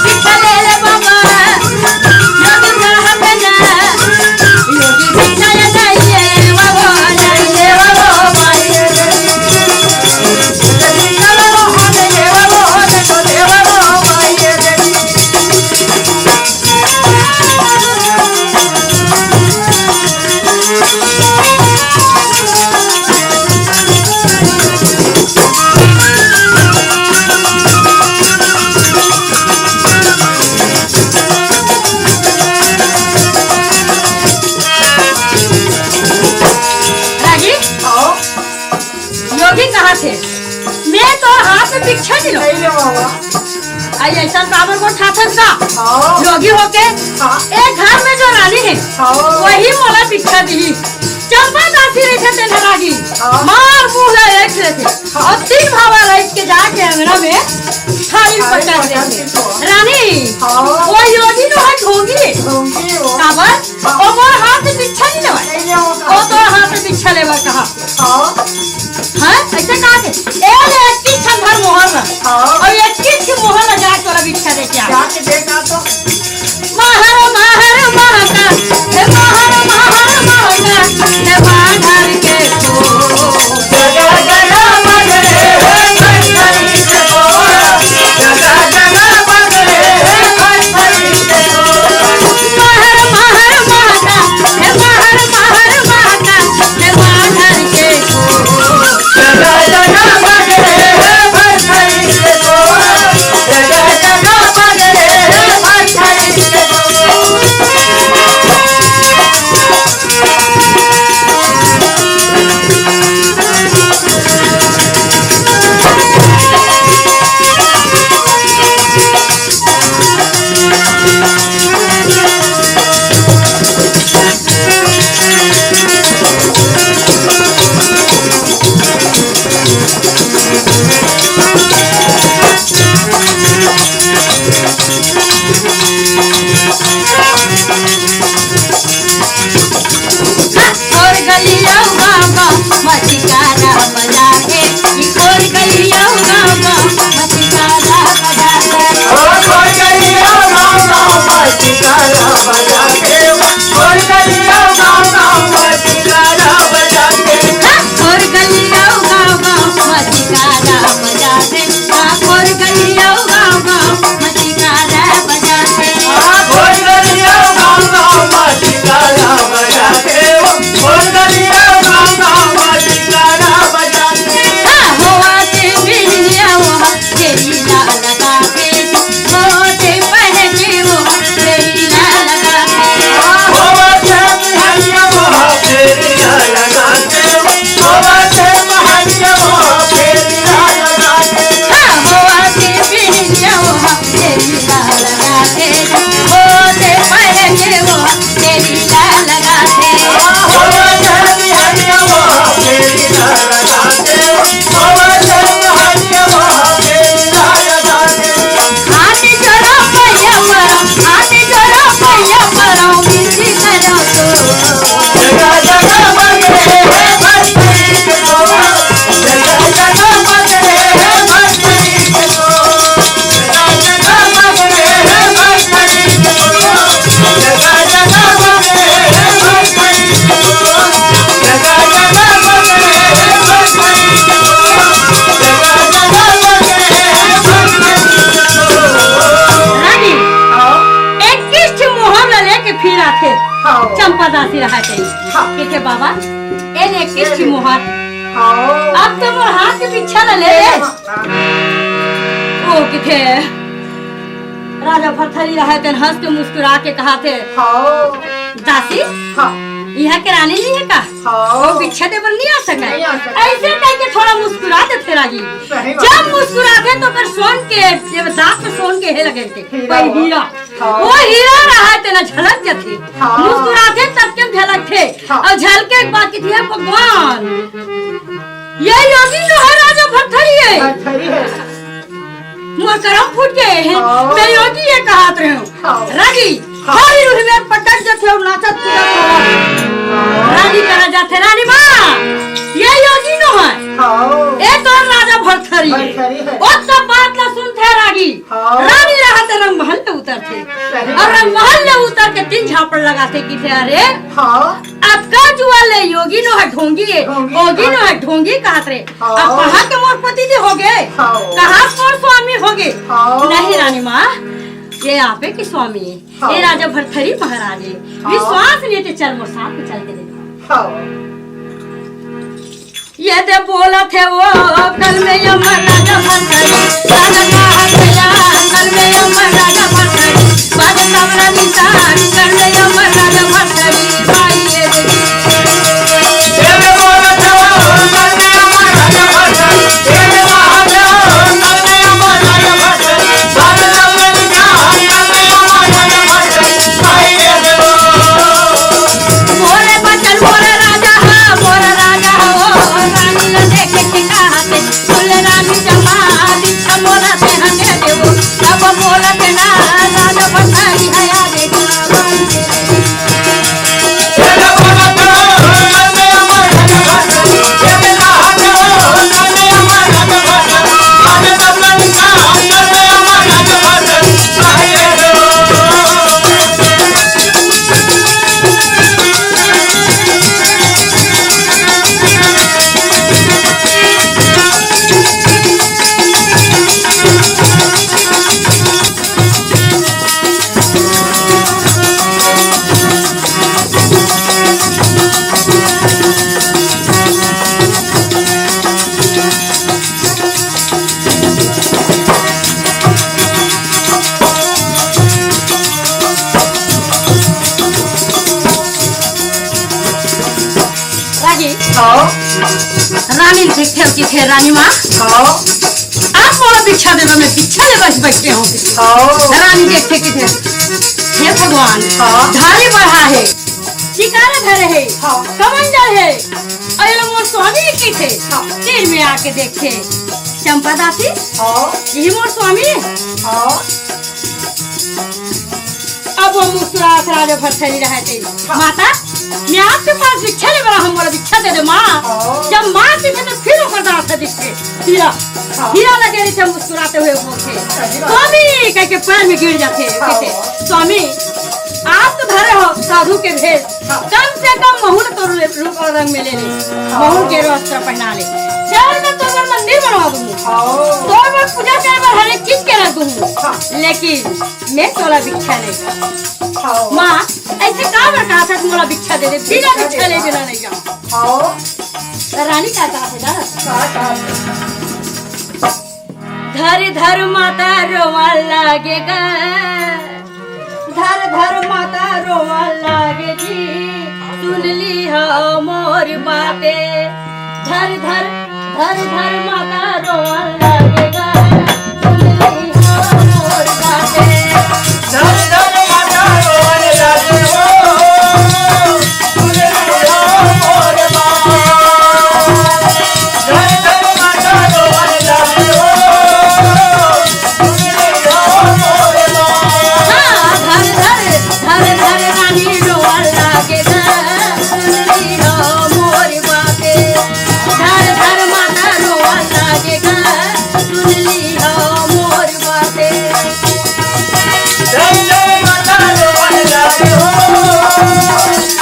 भिक्षा ले ले बाबा, योगी कहाँ पे ना? योगी भिक्षा ले जाइए, बाबा, जाइए, बाबा, माइए रे। भिक्षा ले लो, हम ले, बाबा, ले लो, ले, बाबा, माइए रे। रागी? हाँ। योगी कहाथे, "मैं तोर हाथ में भिक्षा नइ लूं।" नइ लूं बाबा। अई अइसन काबर गोठाथस का? हाँ। योगी होके हाँ। एक घर में जो रानी हे, हाँ। वही मोला भिक्षा दिही। चंपा दासी रहिथे तेन ह रागी। हाँ। मार मुंह ला एक लेथे। हाँ। अउ तीन भावा रहिके जाके अंगना में थारी थारी पटक पटक देथे। देथे। रानी, हाँ। वो योगी तो ह ढोंगी हे। ढोंगी हे वो। काबर? हाँ। ओ मोर हाथ से भिक्षा नइ लेवय। नइ लेवय। ओ तोर हाथ से भिक्षा लेवय कहा। हाँ। हाँ, अइसे कहाथे। ए ले, इक्कीस ठन धर मोहर ला। हाँ। अउ इक्कीस के मोहर ला जाके ओला भिक्षा दे के आ। जाके दे के आ तो। महर, महर, महका, हे महर, महर, महका, हे बांधर के फूल। मचिकारा बजाथे, ई खोर गली अउ गाँव गाँव मचिकारा बजाथे। ओ खोर गली अउ गाँव गाँव मचिकारा बजाथे, खोर गली अउ गाँव गाँव मचिकारा बजाथे। हाँ, खोर गली अउ गाँव गाँव मचिकारा बजाथे, हाँ, खोर गली अउ गाँव गाँव मचिकारा बजाथे। हाँ, खोर गली अउ गाँव गाँव मचिकारा बजाथे। रानी, हाँ। इक्कीस ठे मोहर ला लेके फिर आथे। हाँ। चंपा दासी रहा कही। हाँ। कहिथे, "बाबा, ए ले इक्कीस ठे मोहर।" हाँ। अब तो मोर हाथ के बिच्छा ला ले ले। हाँ। ओ कहिथे, राजा भरथरी रहा तेन हंस के मुस्कुरा के कहाथे, हाँ। "दासी, हाँ। इहाँ के रानी नहीं है का?" हाँ। ओ बिच्छा दे बर नहीं आ सका। नहीं आ सका। ऐसे कह के थोड़ा मुस्कुरा देथे रागी। सही बात। जब मुस्कुराथे तो ओकर सोन के, ये दांत में सोन के हे लगे थे। हीरा कोई हुआ। हीरा। हाँ। वो हीरा रहा तेन झलक जाथे। हाँ। मुस्कुराथे तब के झलकथे। हाँ। अउ झलके के बाद कहिथे, "हे भगवान, ये योगी तो है राजा भरथरी है।" भरथरी है। मोर करम फूट गे हे। हाँ। मैं योगी ये कहत रहे हूँ। हाँ। रागी, हाँ। हरी रूही में पटक जाथे अउ नाचत कूदत हवा। हाँ। रानी करा जाथे, "रानी माँ, ये योगी नो है। हाँ। ए तो राजा भरथरी है।" भरथरी है। ओ सब बात ला सुनथे रागी। हाँ। रानी रहत रंग महल ले उतरथे। सही अउ बात। रंग महल ले उतर के तीन झापड़ लगाथे कहिथे, "अरे।" हाँ। अतका जुआ ले योगी नो ह ढोंगी हे, ढोंगी, योगी नो ह हाँ। ढोंगी कहत रे। हाँ। अब कहाँ के मोर पति जी हो गे? हाँ। कहाँ के मोर स्वामी हो गे? हाँ। नहीं रानी माँ, ये आपे के स्वामी हे। हाँ। ये राजा भरथरी महाराज हे। हाँ। विश्वास नहीं हे ते चल मोर साथ में चल के देखा। हाँ। ये दे बोलत हे वो कल में यमन राजा भरथरी, राजा कहा गया कल में यमन राजा भरथरी, बाज तमरा निशान कल में यमन राजा भरथरी, भाई ये दे। मोरे बचन मोरे राजा हा, मोरे राजा हो, रानी ला देखे के कहाथे, फूल रानी जमा, दीक्षा मोला ते हंगे देवो, तब मोला ते ना, राजा भरथरी हया देखा। रागी, हाँ। रानी ल देखथे कि फेर रानी माँ, हाँ। आप मोला भिक्षा देबे, मैं भिक्षा ले बस बैठे हूँ। हाँ। रानी देखथे कि फेर, हे भगवान, हाँ। धारी बढ़ा हे, चिकारा धरे हे, हाँ। कमंडल हे, अउ ये ला मोर स्वामी कहिथे। हाँ। तीर में आके देखथे, चंपा दासी, हाँ। ये मोर स्वामी हे। हाँ। अब वो मुस्कुरात राजा भरथरी रहे थे। हाँ। माता, मैं आपके पास भिक्षा ले बर आहूँ, मोला भिक्षा दे दे माँ। हाँ। जब मारथे त फिर ओकर दांत ह दिखथे। हीरा, हाँ। हीरा लगे रहिथे, मुस्कुराते हुए बोलथे, सही बात। "स्वामी" कहिके पैर में गिर जाथे, हाँ। कहिथे, "स्वामी, आप तो धरे हो साधु के भेष, हाँ। कम से कम महूं ल तोर रूप अउ रंग में ले ले, हाँ। महूं के वस्त्र पहना ले, चल मैं तोर बर मंदिर बनवा दूंगा, हाँ। तोर बर पूजा करे बर हर एक चीज के रख दूंगा, हाँ। लेकिन मैं तोला भिक्षा नहीं दूंगा।" हाँ। माँ, अइसे काबर कहत हस मोला भिक्षा दे दे, बिना भिक्षा ले बिना नहीं जाऊं। हाँ। त रानी का कहत हे जाना? का कहत हे? धर धर माता रोवा लागे गा, धर धर माता रोवा लागे जी, सुन ली हो मोर बाते। धर धर, धर धर माता रोवा लागे गा, सुन ली हो मोर बाते। धर धर माता रोवा लागे हो, सुन ली हो मोर बाते। धर धर माता रोवा लागे हो, सुन ली हो मोर बाते। हाँ, धर धर, धर धर रानी रोवा लागे गा, सुन ली हो मोर बाते। धर धर माता रोवा लागे गा, सुन ली हो मोर बाते। धर धर माता रोवा लागे हो,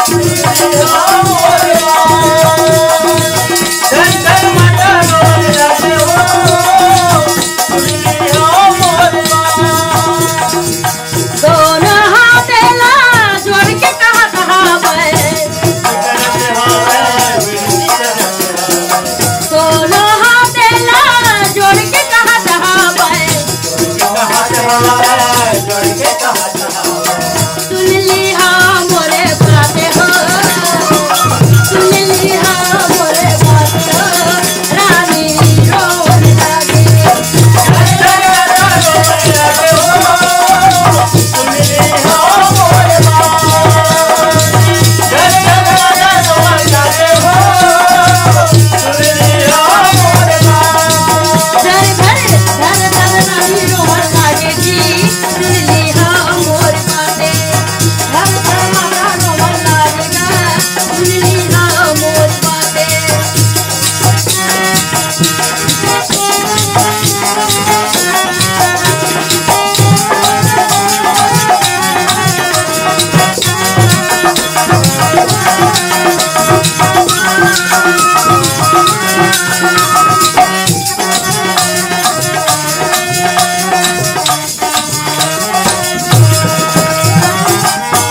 सुन ली हो मोर बाते। धर धर माता रोवा लागे हो, सुन ली हो मोर बाते। दोनों हाथ ला जोड़ के कहत हावय। दोनों हाथ ला जोड़ के कहत हावय। सुन ली हा मोरे बात हो, सुन ली हा मोरे बात हो, रानी रोन लागे।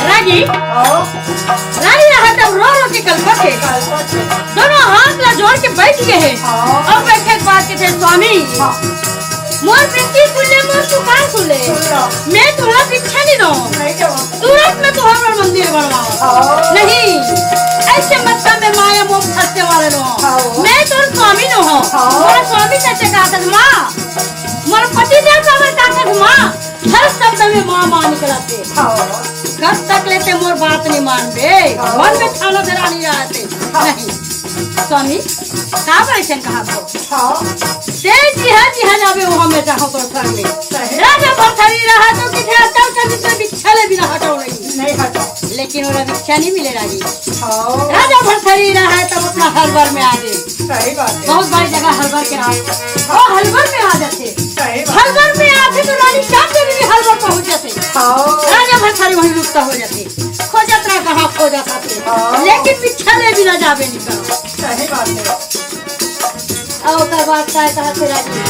रागी, हाँ। रानी रहत हे तब रो रो के कलपत हे। कलपत हे। दोनों हाथ ला जोड़ के बैठ गे हे। हाँ। अउ बैठे के बाद कथे, "स्वामी, हाँ। मोर बिनती सुन ले, मोर पुकार सुन ले। सुन लो। मैं तोला भिक्षा नहीं दूं। नहीं दूं। तुरंत मैं तोहर बर मंदिर बनवाऊं। हाँ। नहीं, अइसे मत कर, मैं माया मोह फंसने वाले नो। हाँ। मैं तोर स्वामी नो हूँ। हाँ। मोर स्वामी कइसे कहत हे, माँ, मोर पति देव काबर कहत हे, माँ?" हर शब्द में माँ, माँ निकलत हे। हाँ। कब तक ले ते मोर बात नहीं मानबे? हाँ। मन में ठानत हे रानी रहत हे। हाँ। नहीं। स्वामी, काबर अइसन कहत हो? हाँ। ते जिहाँ जिहाँ जाबे, उहाँ मैं जाहूँ तोर संग में। सही। राजा भरथरी रहय तो कथे, "चल, चल, जितना भिक्षा ले बिना हटो नहीं।" नहीं हटो। लेकिन ओला भिक्षा नहीं मिले रागी। हाँ। राजा भरथरी रहय तब अपना हलवर में आ गे। सही बात हे। बहुत बड़ी जगह हलवर के नाम। वो हलवर में आ जाथे। सही बात। हलवर में आथे तो रानी श्याम देवी भी हलवर पहुंच जाथे। हाँ। राजा भरथरी वहीं लुप्त हो जाथे। खोजत रहा, कहाँ खोजत रहा। हाँ। लेकिन भिक्षा ले बिना जाबे नहीं करो। सही बात हे। अउ ओकर बाद काय कहत हे रानी?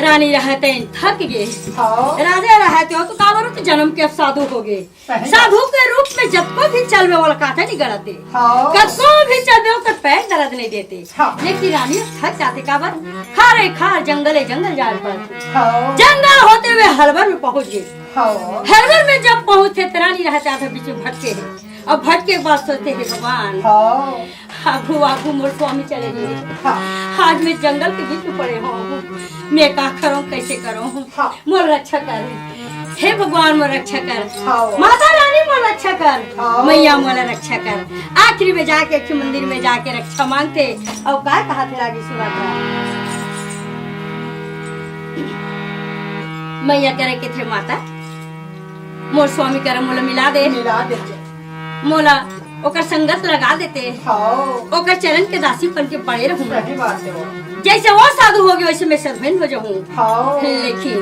रानी रहत हे थक गे। हाँ। राजा रहत हे तो काबर तो जनम के साधु हो गे। सही बात। साधु के रूप में जतको भी चलबे, ओला कांटा नहीं गड़त हे। हाँ। कतको भी चलबे, ओकर पैर दर्द नहीं देते। हाँ। लेकिन रानी थक जाथे, काबर? खारे खार, जंगले जंगल जाय ल पड़थे। हाँ। जंगल होते हुए हलवर में पहुंच गे। हाँ। हलवर में जब पहुंचे, त रानी रहत हे आधा बीच में भटके हे। अब भटके के बाद सोचथे, "हे भगवान, हाँ। आगू आगू मोर स्वामी चले गे। हाँ। आज मैं जंगल के बीच में पड़े हूँ, मैं का करूँ, कइसे करूँ?" हाँ। मोर रक्षा कर, हे भगवान, मोर रक्षा कर। हाँ। माता रानी, मोर रक्षा कर। हाँ। मैया, मोला रक्षा कर। आखिरी में जाके एक ठो मंदिर में जाके रक्षा मांगथे, अउ का कहत हे रागी सुनत रहा। मैया करा कथे, "माता, मोर स्वामी करा मोला मिला दे। मिला दे। मोला ओकर संगत लगा देते, हाँ। ओकर चरण के दासी बन के पड़े रहूं। सही बात हे। जैसे वो साधु हो गए, वैसे मैं साधुइन हो जाऊं। हाँ। लेकिन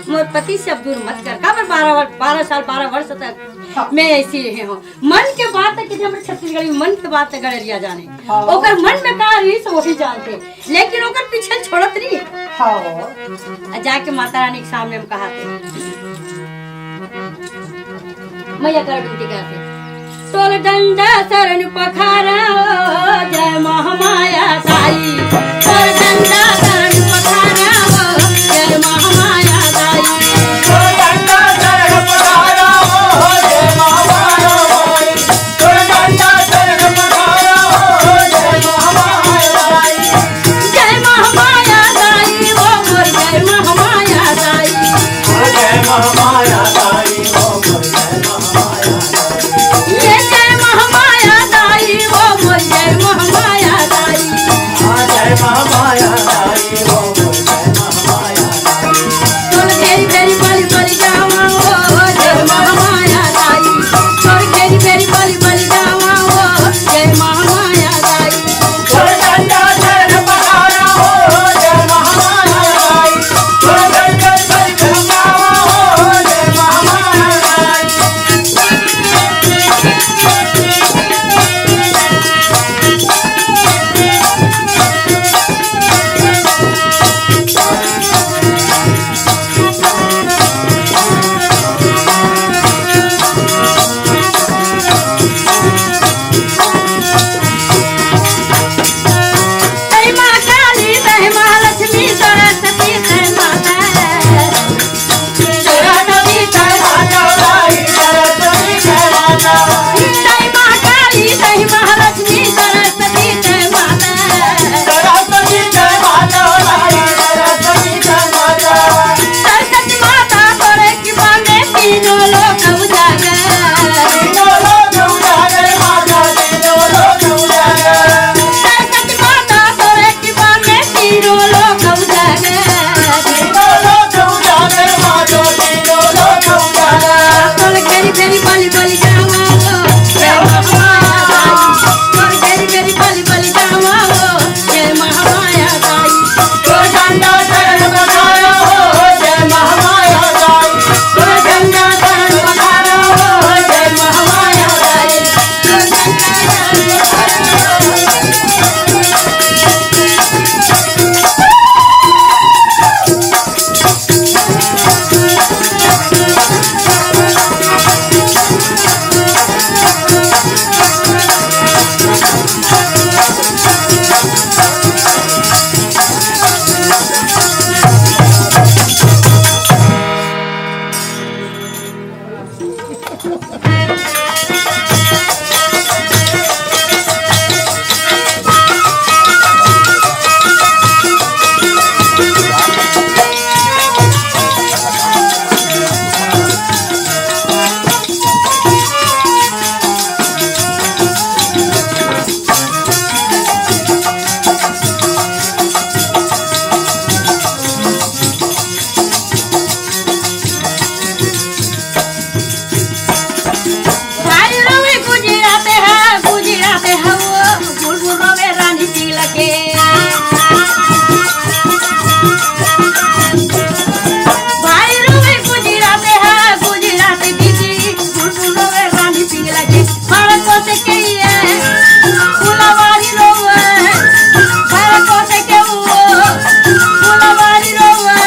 मोर पति से अब दूर मत कर, काबर बारह वर-, बारह साल, बारह वर्ष तक हाँ। मैं ऐसी रहे हूँ। मन के बात है कि हमर छत्तीसगढ़ी मन के बात है, गड़रिया जाने। हाँ। ओकर मन में का रही, सो वही जानते। लेकिन ओकर पीछे छोड़त नहीं। हाँ। आ जाके माता रानी के सामने हम कहा थे, मैया कर बिनती करते, तोर डंडा शरण पखारा हो, जय महामाया दाई। तोर डंडा शरण पखारा हो, जय महामाया दाई। तोर डंडा शरण पखारा हो, जय महामाया दाई। तोर डंडा शरण पखारा हो, जय महामाया दाई। जय महामाया दाई, ओ मोर जय महामाया दाई। जय महामाया दाई, ओ मोर जय महामाया दाई। ये जय महामाया दाई, ओ मोर जय महामाया दाई। जय महामाया दाई, ओ मोर जय महामाया दाई। तोर घेरी घेरी बलि बलि जावा, ओ जय महामाया दाई। तोर घेरी घेरी बलि बलि जावा, ओ जय महामाया दाई। जय माँ काली, जय माँ लक्ष्मी, सरस्वती, जय माता। सरस्वती, जय माता, जय सरस्वती, जय माता। जय माँ काली, जय माँ लक्ष्मी, सरस्वती, जय माता। सरस्वती, जय माता, जय सरस्वती, जय माता। सरस्वती माता तोरे कृपा में तीनों लोक उजागर। तीनों लोक उजागर माता, तीनों लोक उजागर। सरस्वती माता तोरे कृपा में तीनों लोक उजागर। तीनों लोक उजागर माता, तीनों लोक उजागर। तोर घेरी घेरी बलि बलि जावा हो, जय महामाया दाई। तोर घेरी घेरी बलि बलि जावा हो, जय महामाया दाई। तोर डंडा शरण पखारा हो, जय महामाया दाई। तोर डंडा शरण पखारा हो, जय महामाया दाई। भाई रोवे गुजरात है, गुजरात है वो, बुलबुल रोवे रानी तिलक के। भाई रोवे गुजरात है, गुजरात दीदी, बुलबुल रोवे रानी तिलक के। भारत को से कहिए, फुलवारी रोवे, भारत को से केहू, फुलवारी रोवे।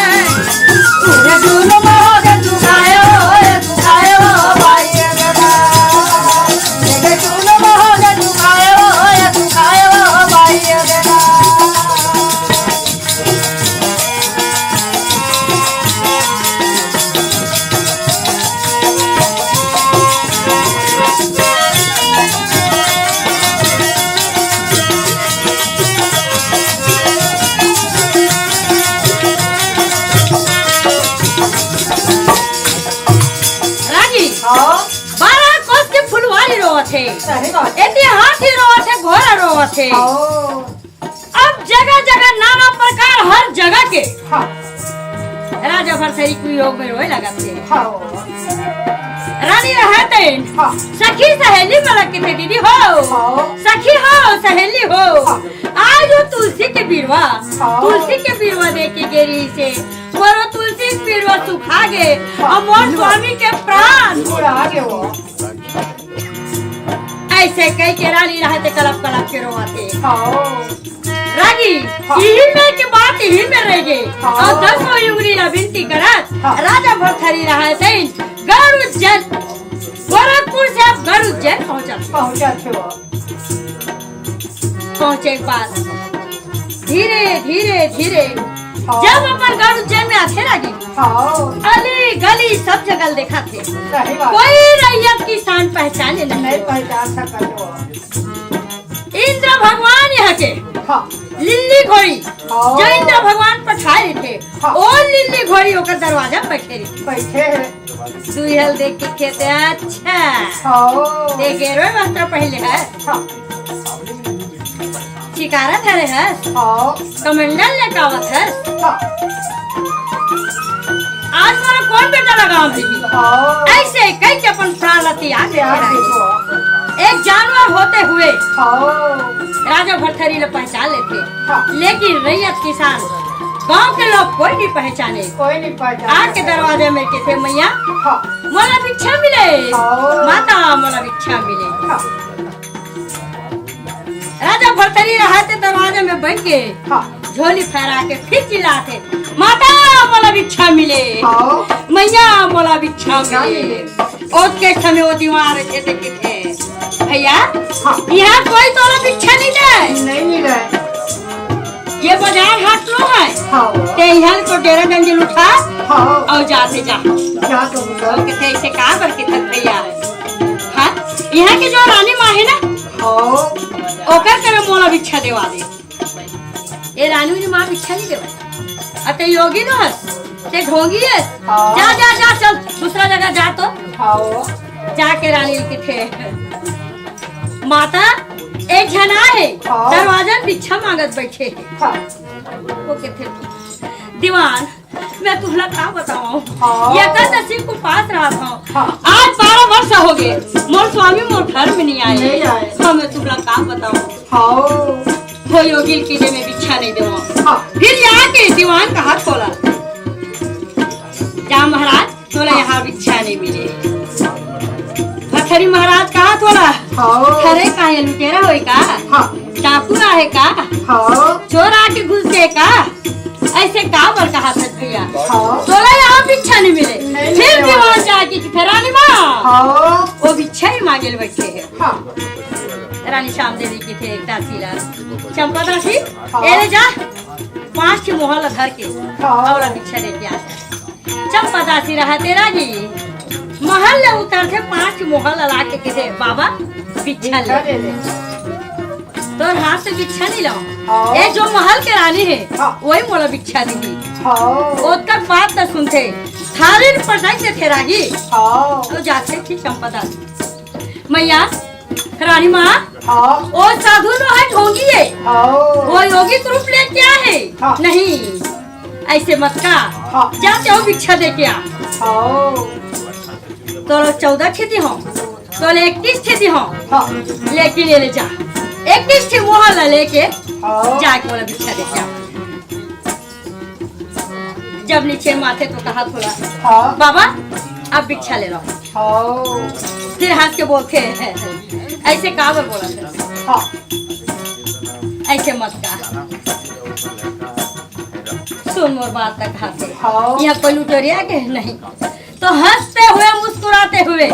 रागी, हाँ। बारह कोस के फुलवारी रोवत हे। सही बात। एती हाथी रोवत हे, घोड़ा रोवत हे। हाँ। अब जगह जगह नाना प्रकार, हर जगह के हाँ। राजा भरथरी कुयोग में रोए लगत हे। हाँ। रानी रहत हे। हाँ। सखी सहेली मन ला कथे दीदी हो। हाँ। सखी हो, सहेली हो। हाँ। आज वो तुलसी के बिरवा, हाँ। तुलसी के बिरवा देख के गे रहिसे, पर वो तुलसी के बिरवा सुखा गे, हाँ। अउ मोर स्वामी के प्राण उड़ा गे वो। अइसे कहिके रानी रहत हे कलप कलप के रोवत हे। हाँ। रागी, हाँ। इही मेर के बात इही मेर रह गे। हाँ। अउ दसों युवरी ला बिनती करत, हाँ। राजा भरथरी रहत हे गरुड़ उज्जैन, गोरखपुर से अब गरुड़ उज्जैन पहुंचत। पहुंचत हे वो। पहुंचे के बाद धीरे, धीरे, धीरे हाँ। जब अपन गरुड़ उज्जैन में आथे रागी, हाँ। अली गली सब जगह देखथे। सही बात। कोई रैयत किसान पहचाने नहीं। नहीं पहचान सकत वो। इंद्र भगवान यहाँ के हाँ। लिल्ली घोड़ी, हाँ। जो इंद्र भगवान पठाए रहिथे, हाँ। वो लिल्ली घोड़ी ओकर दरवाजा में बैठे रहिथे। बैठे हे। सुई हल देख के कथे, "अच्छा, हाँ। ते गेरुआ वस्त्र पहले हे, हाँ। चिकारा धरे हस, हाँ। कमंडल लटकावत हस।" हाँ। आज मोला कोन बेटा लगाम दिही? हाँ। अइसे कहिके अपन प्राण ला त्याग त्याग देथे। देथे। एक जानवर होते हुए हाँ। राजा भरथरी ला पहचान लेथे, हाँ। लेकिन रैयत किसान गांव के लोग कोई नहीं पहचाने। कोई नहीं पहचाने। आके दरवाजा में कथे, "मैया, हाँ। मोला भिक्षा मिले, हाँ। माता मोला भिक्षा मिले।" हाँ। राजा भरथरी रहत हे दरवाजा में बइठ के, हाँ। झोली फहरा के फिर चिल्लाथे, "माता मोला भिक्षा मिले, हाँ। मैया मोला भिक्षा भिक्षा मिले।" मिले। ओतके समय वो दीवान रहिथे, कथे, "भैया, हाँ। यहाँ कोई तोला भिक्षा नहीं दे।" नहीं मिले। ये बाजार हाट नोहे। हाँ। ते यहाँ तो डेरा गंज उठा हाँ। अउ जाथे जा। जा तो उठा। अउ कथे, "अइसे का बर कथे भैया?" हाँ? यहाँ के जो रानी माँ हे ना, हाँ। ओकर करा मोला भिक्षा देवा दे। ए रानी माँ भिक्षा नहीं देवा। अते योगी नोहस, ते ढोंगी हस। हाँ। जा, जा, जा, चल, दूसरा जगह जा तो। हाँ। जाके रानी कथे, "माता, एक झन आए हे, हाँ। दरवाजा में भिक्षा मांगत बइठे हे।" हाँ। वो कथे, "दीवान, मैं तुहला का बतावंव? हाँ। एकादशी के उपास रहत हंव। हाँ। आज बारह वर्ष हो गे, मोर स्वामी मोर घर में नहीं आए। नहीं आए। हाँ, मैं तुहला का बतावंव?" हाँ। वो योगी ल कथे मैं भिक्षा नहीं देवंव। हाँ। फिर यहाँ के दीवान कहा तोला, "जा महाराज, तोला हाँ। यहाँ भिक्षा नहीं मिले।" भरथरी महाराज कहा तोला, हाँ। "अरे का ये लुटेरा होय का? हाँ। डाकू आहे का? हाँ। चोर आके घुस गे का? अइसे का बर कहा था भैया? हाँ। तोला यहाँ भिक्षा नहीं मिले।" नहीं फिर मिले। दीवान जाके कथे, "रानी माँ, हाँ। वो भिक्षा ही मांगे ल बइठे हे।" हाँ। रानी श्याम देवी कथे एक दासी ला, "चंपा दासी, हाँ। ए ले जा, पांच ठे मोहर ला धर के हाँ। अउ भिक्षा लेके आ जा।" चंपा दासी रहत हे रागी, महल ले उतरथे, पांच मोहर ला लाके कथे, "बाबा, भिक्षा ले।" भिक्षा ले ले। तोर हाथ से भिक्षा नहीं लंव। हाँ। ए जो महल के रानी हे, हाँ। वही मोला भिक्षा दिही। हाँ। ओकर बात ला सुनथे, थारी ल पटक देथे रागी। हाँ। तो जाथे ठीक चंपा दासी। मैया, रानी माँ, हाँ। वो साधु नोहे, ढोंगी हे। हाँ। वो योगी के रूप लेके आए हे। हाँ। नहीं, अइसे मत का। हाँ। जा तें भिक्षा दे के आ। हाँ। तोला चौदह ठे दिहंव, तोला इक्कीस ठे दिहंव। हाँ। लेकिन ए ले जा, इक्कीस ठे मोहर ला लेके हाँ। जाके मोला भिक्षा दे के आ। जब नीचे माथे तो कहा थोला, हाँ। "बाबा, अब भिक्षा ले लव।" हाँ। फिर हंस के बोलथे, "अइसे का बर बोलत हस? हाँ। अइसे मत का। सुन मोर बात ला," कहाथे। हाँ। यहाँ कोई लुटेरिया के नहीं। तो हंसते हुए, मुस्कुराते हुए,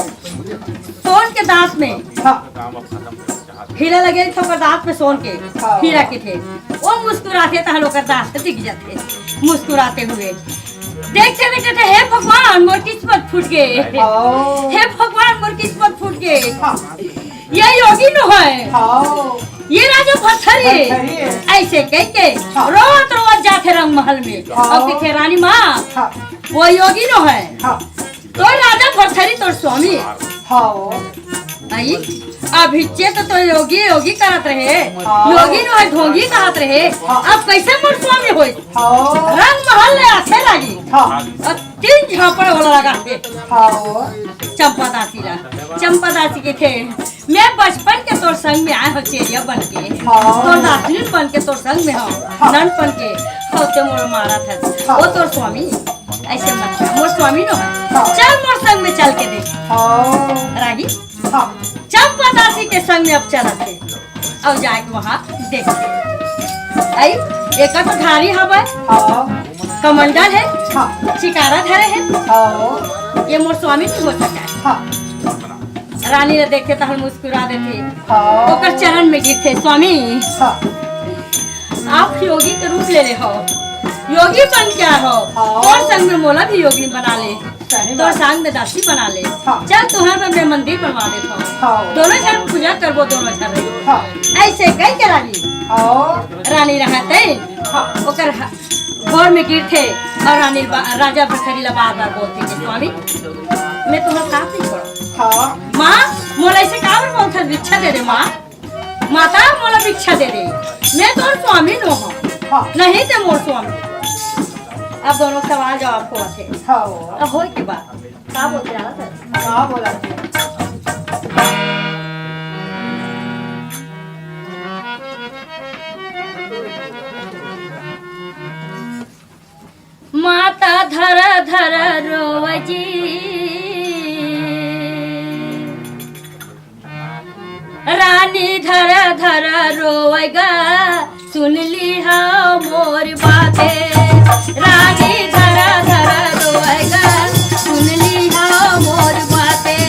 सोन के दांत में हाँ। हीरा लगे रहिथे ओकर दांत में सोन के, हाँ। हीरा के थे। वो मुस्कुराथे तहन ओकर दांत दिख जाथे, मुस्कुराते हुए। देखथे, देखथे, "हे भगवान, मोर किस्मत फूट गे। हाँ। हे भगवान, मोर किस्मत फूट गे। हाँ। ये योगी नोहे। हाँ। ये राजा भरथरी हे।" भरथरी हे। अइसे कहिके हाँ। रोवत, रोवत जाथे रंग महल में। हाँ। अउ कथे, "रानी माँ, हाँ। वो योगी नोहे। हाँ। तोर राजा भरथरी तोर स्वामी हे।" हाँ। आई, अभिच्चे तो, तो योगी योगी करत रहे, हाँ। योगी नो है ढोंगी कहत रहे। हाँ। अब कैसे मोर स्वामी होई? हाँ। रंग महल ले आथे लागी। हाँ। और तीन झापड़ वाला लगा थे। हाँ। चंपा दासी ला, चंपा दासी के थे, मैं बचपन के तोर संग में आए हो चेरिया बन के, हाँ। तोर दासी बन के तोर संग में हो, हाँ। नन बन के, हो ते मोर मारा था। हाँ। वो तोर स्वामी, ऐसे मत कर, मोर स्वामी नो है। हाँ। चल मोर संग में चल के देख। हाँ। रागी, हाँ। चंपा दासी के संग में अब चलत हे। अब जाके वहाँ देखते। आई, एकर तो धारी हवय। हाँ। कमंडल है। हाँ। चिकारा धरे है। हाँ। ये मोर स्वामी नहीं हो सका है। हाँ। रानी ने देखे तो हम मुस्कुरा देते। हाँ। ओकर चरण में गिरते, "स्वामी, हाँ। आप योगी के रूप ले ले हो, योगी बन के आए हो, हाँ। और संग में मोला भी योगी बना ले।" सही तोर बात। संग में दासी बना ले। हाँ। चल तुहर बर मैं मंदिर बनवा देत हौं। हाँ। दोनों झन पूजा करबो, दोनों झन। हाँ। ऐसे कह के रानी। हाँ। रानी रहते। हाँ। ओकर ह-, गोड़ में गिरथे और रानी बा-, राजा भरथरी ला बार बार बोलथे कि स्वामी, मैं तुम्हारा साथ नहीं छोड़ा। हाँ। माँ, मोला ऐसे काबर बोलथस, भिक्षा दे दे माँ। माता मोला भिक्षा दे दे, मैं तोर स्वामी नो हूँ। हाँ। नहीं ते मोर स्वामी। अब दोनों सवाल जवाब को आथे। हाँ। अब होय के बाद का बोलथे, जानत हस? का बोलथे? माता धर धर रोवय जी, रानी धर धर रोवय गा, सुन लिहा मोर बाते। रानी धर धर रोवय गा, सुन लिहा मोर बाते।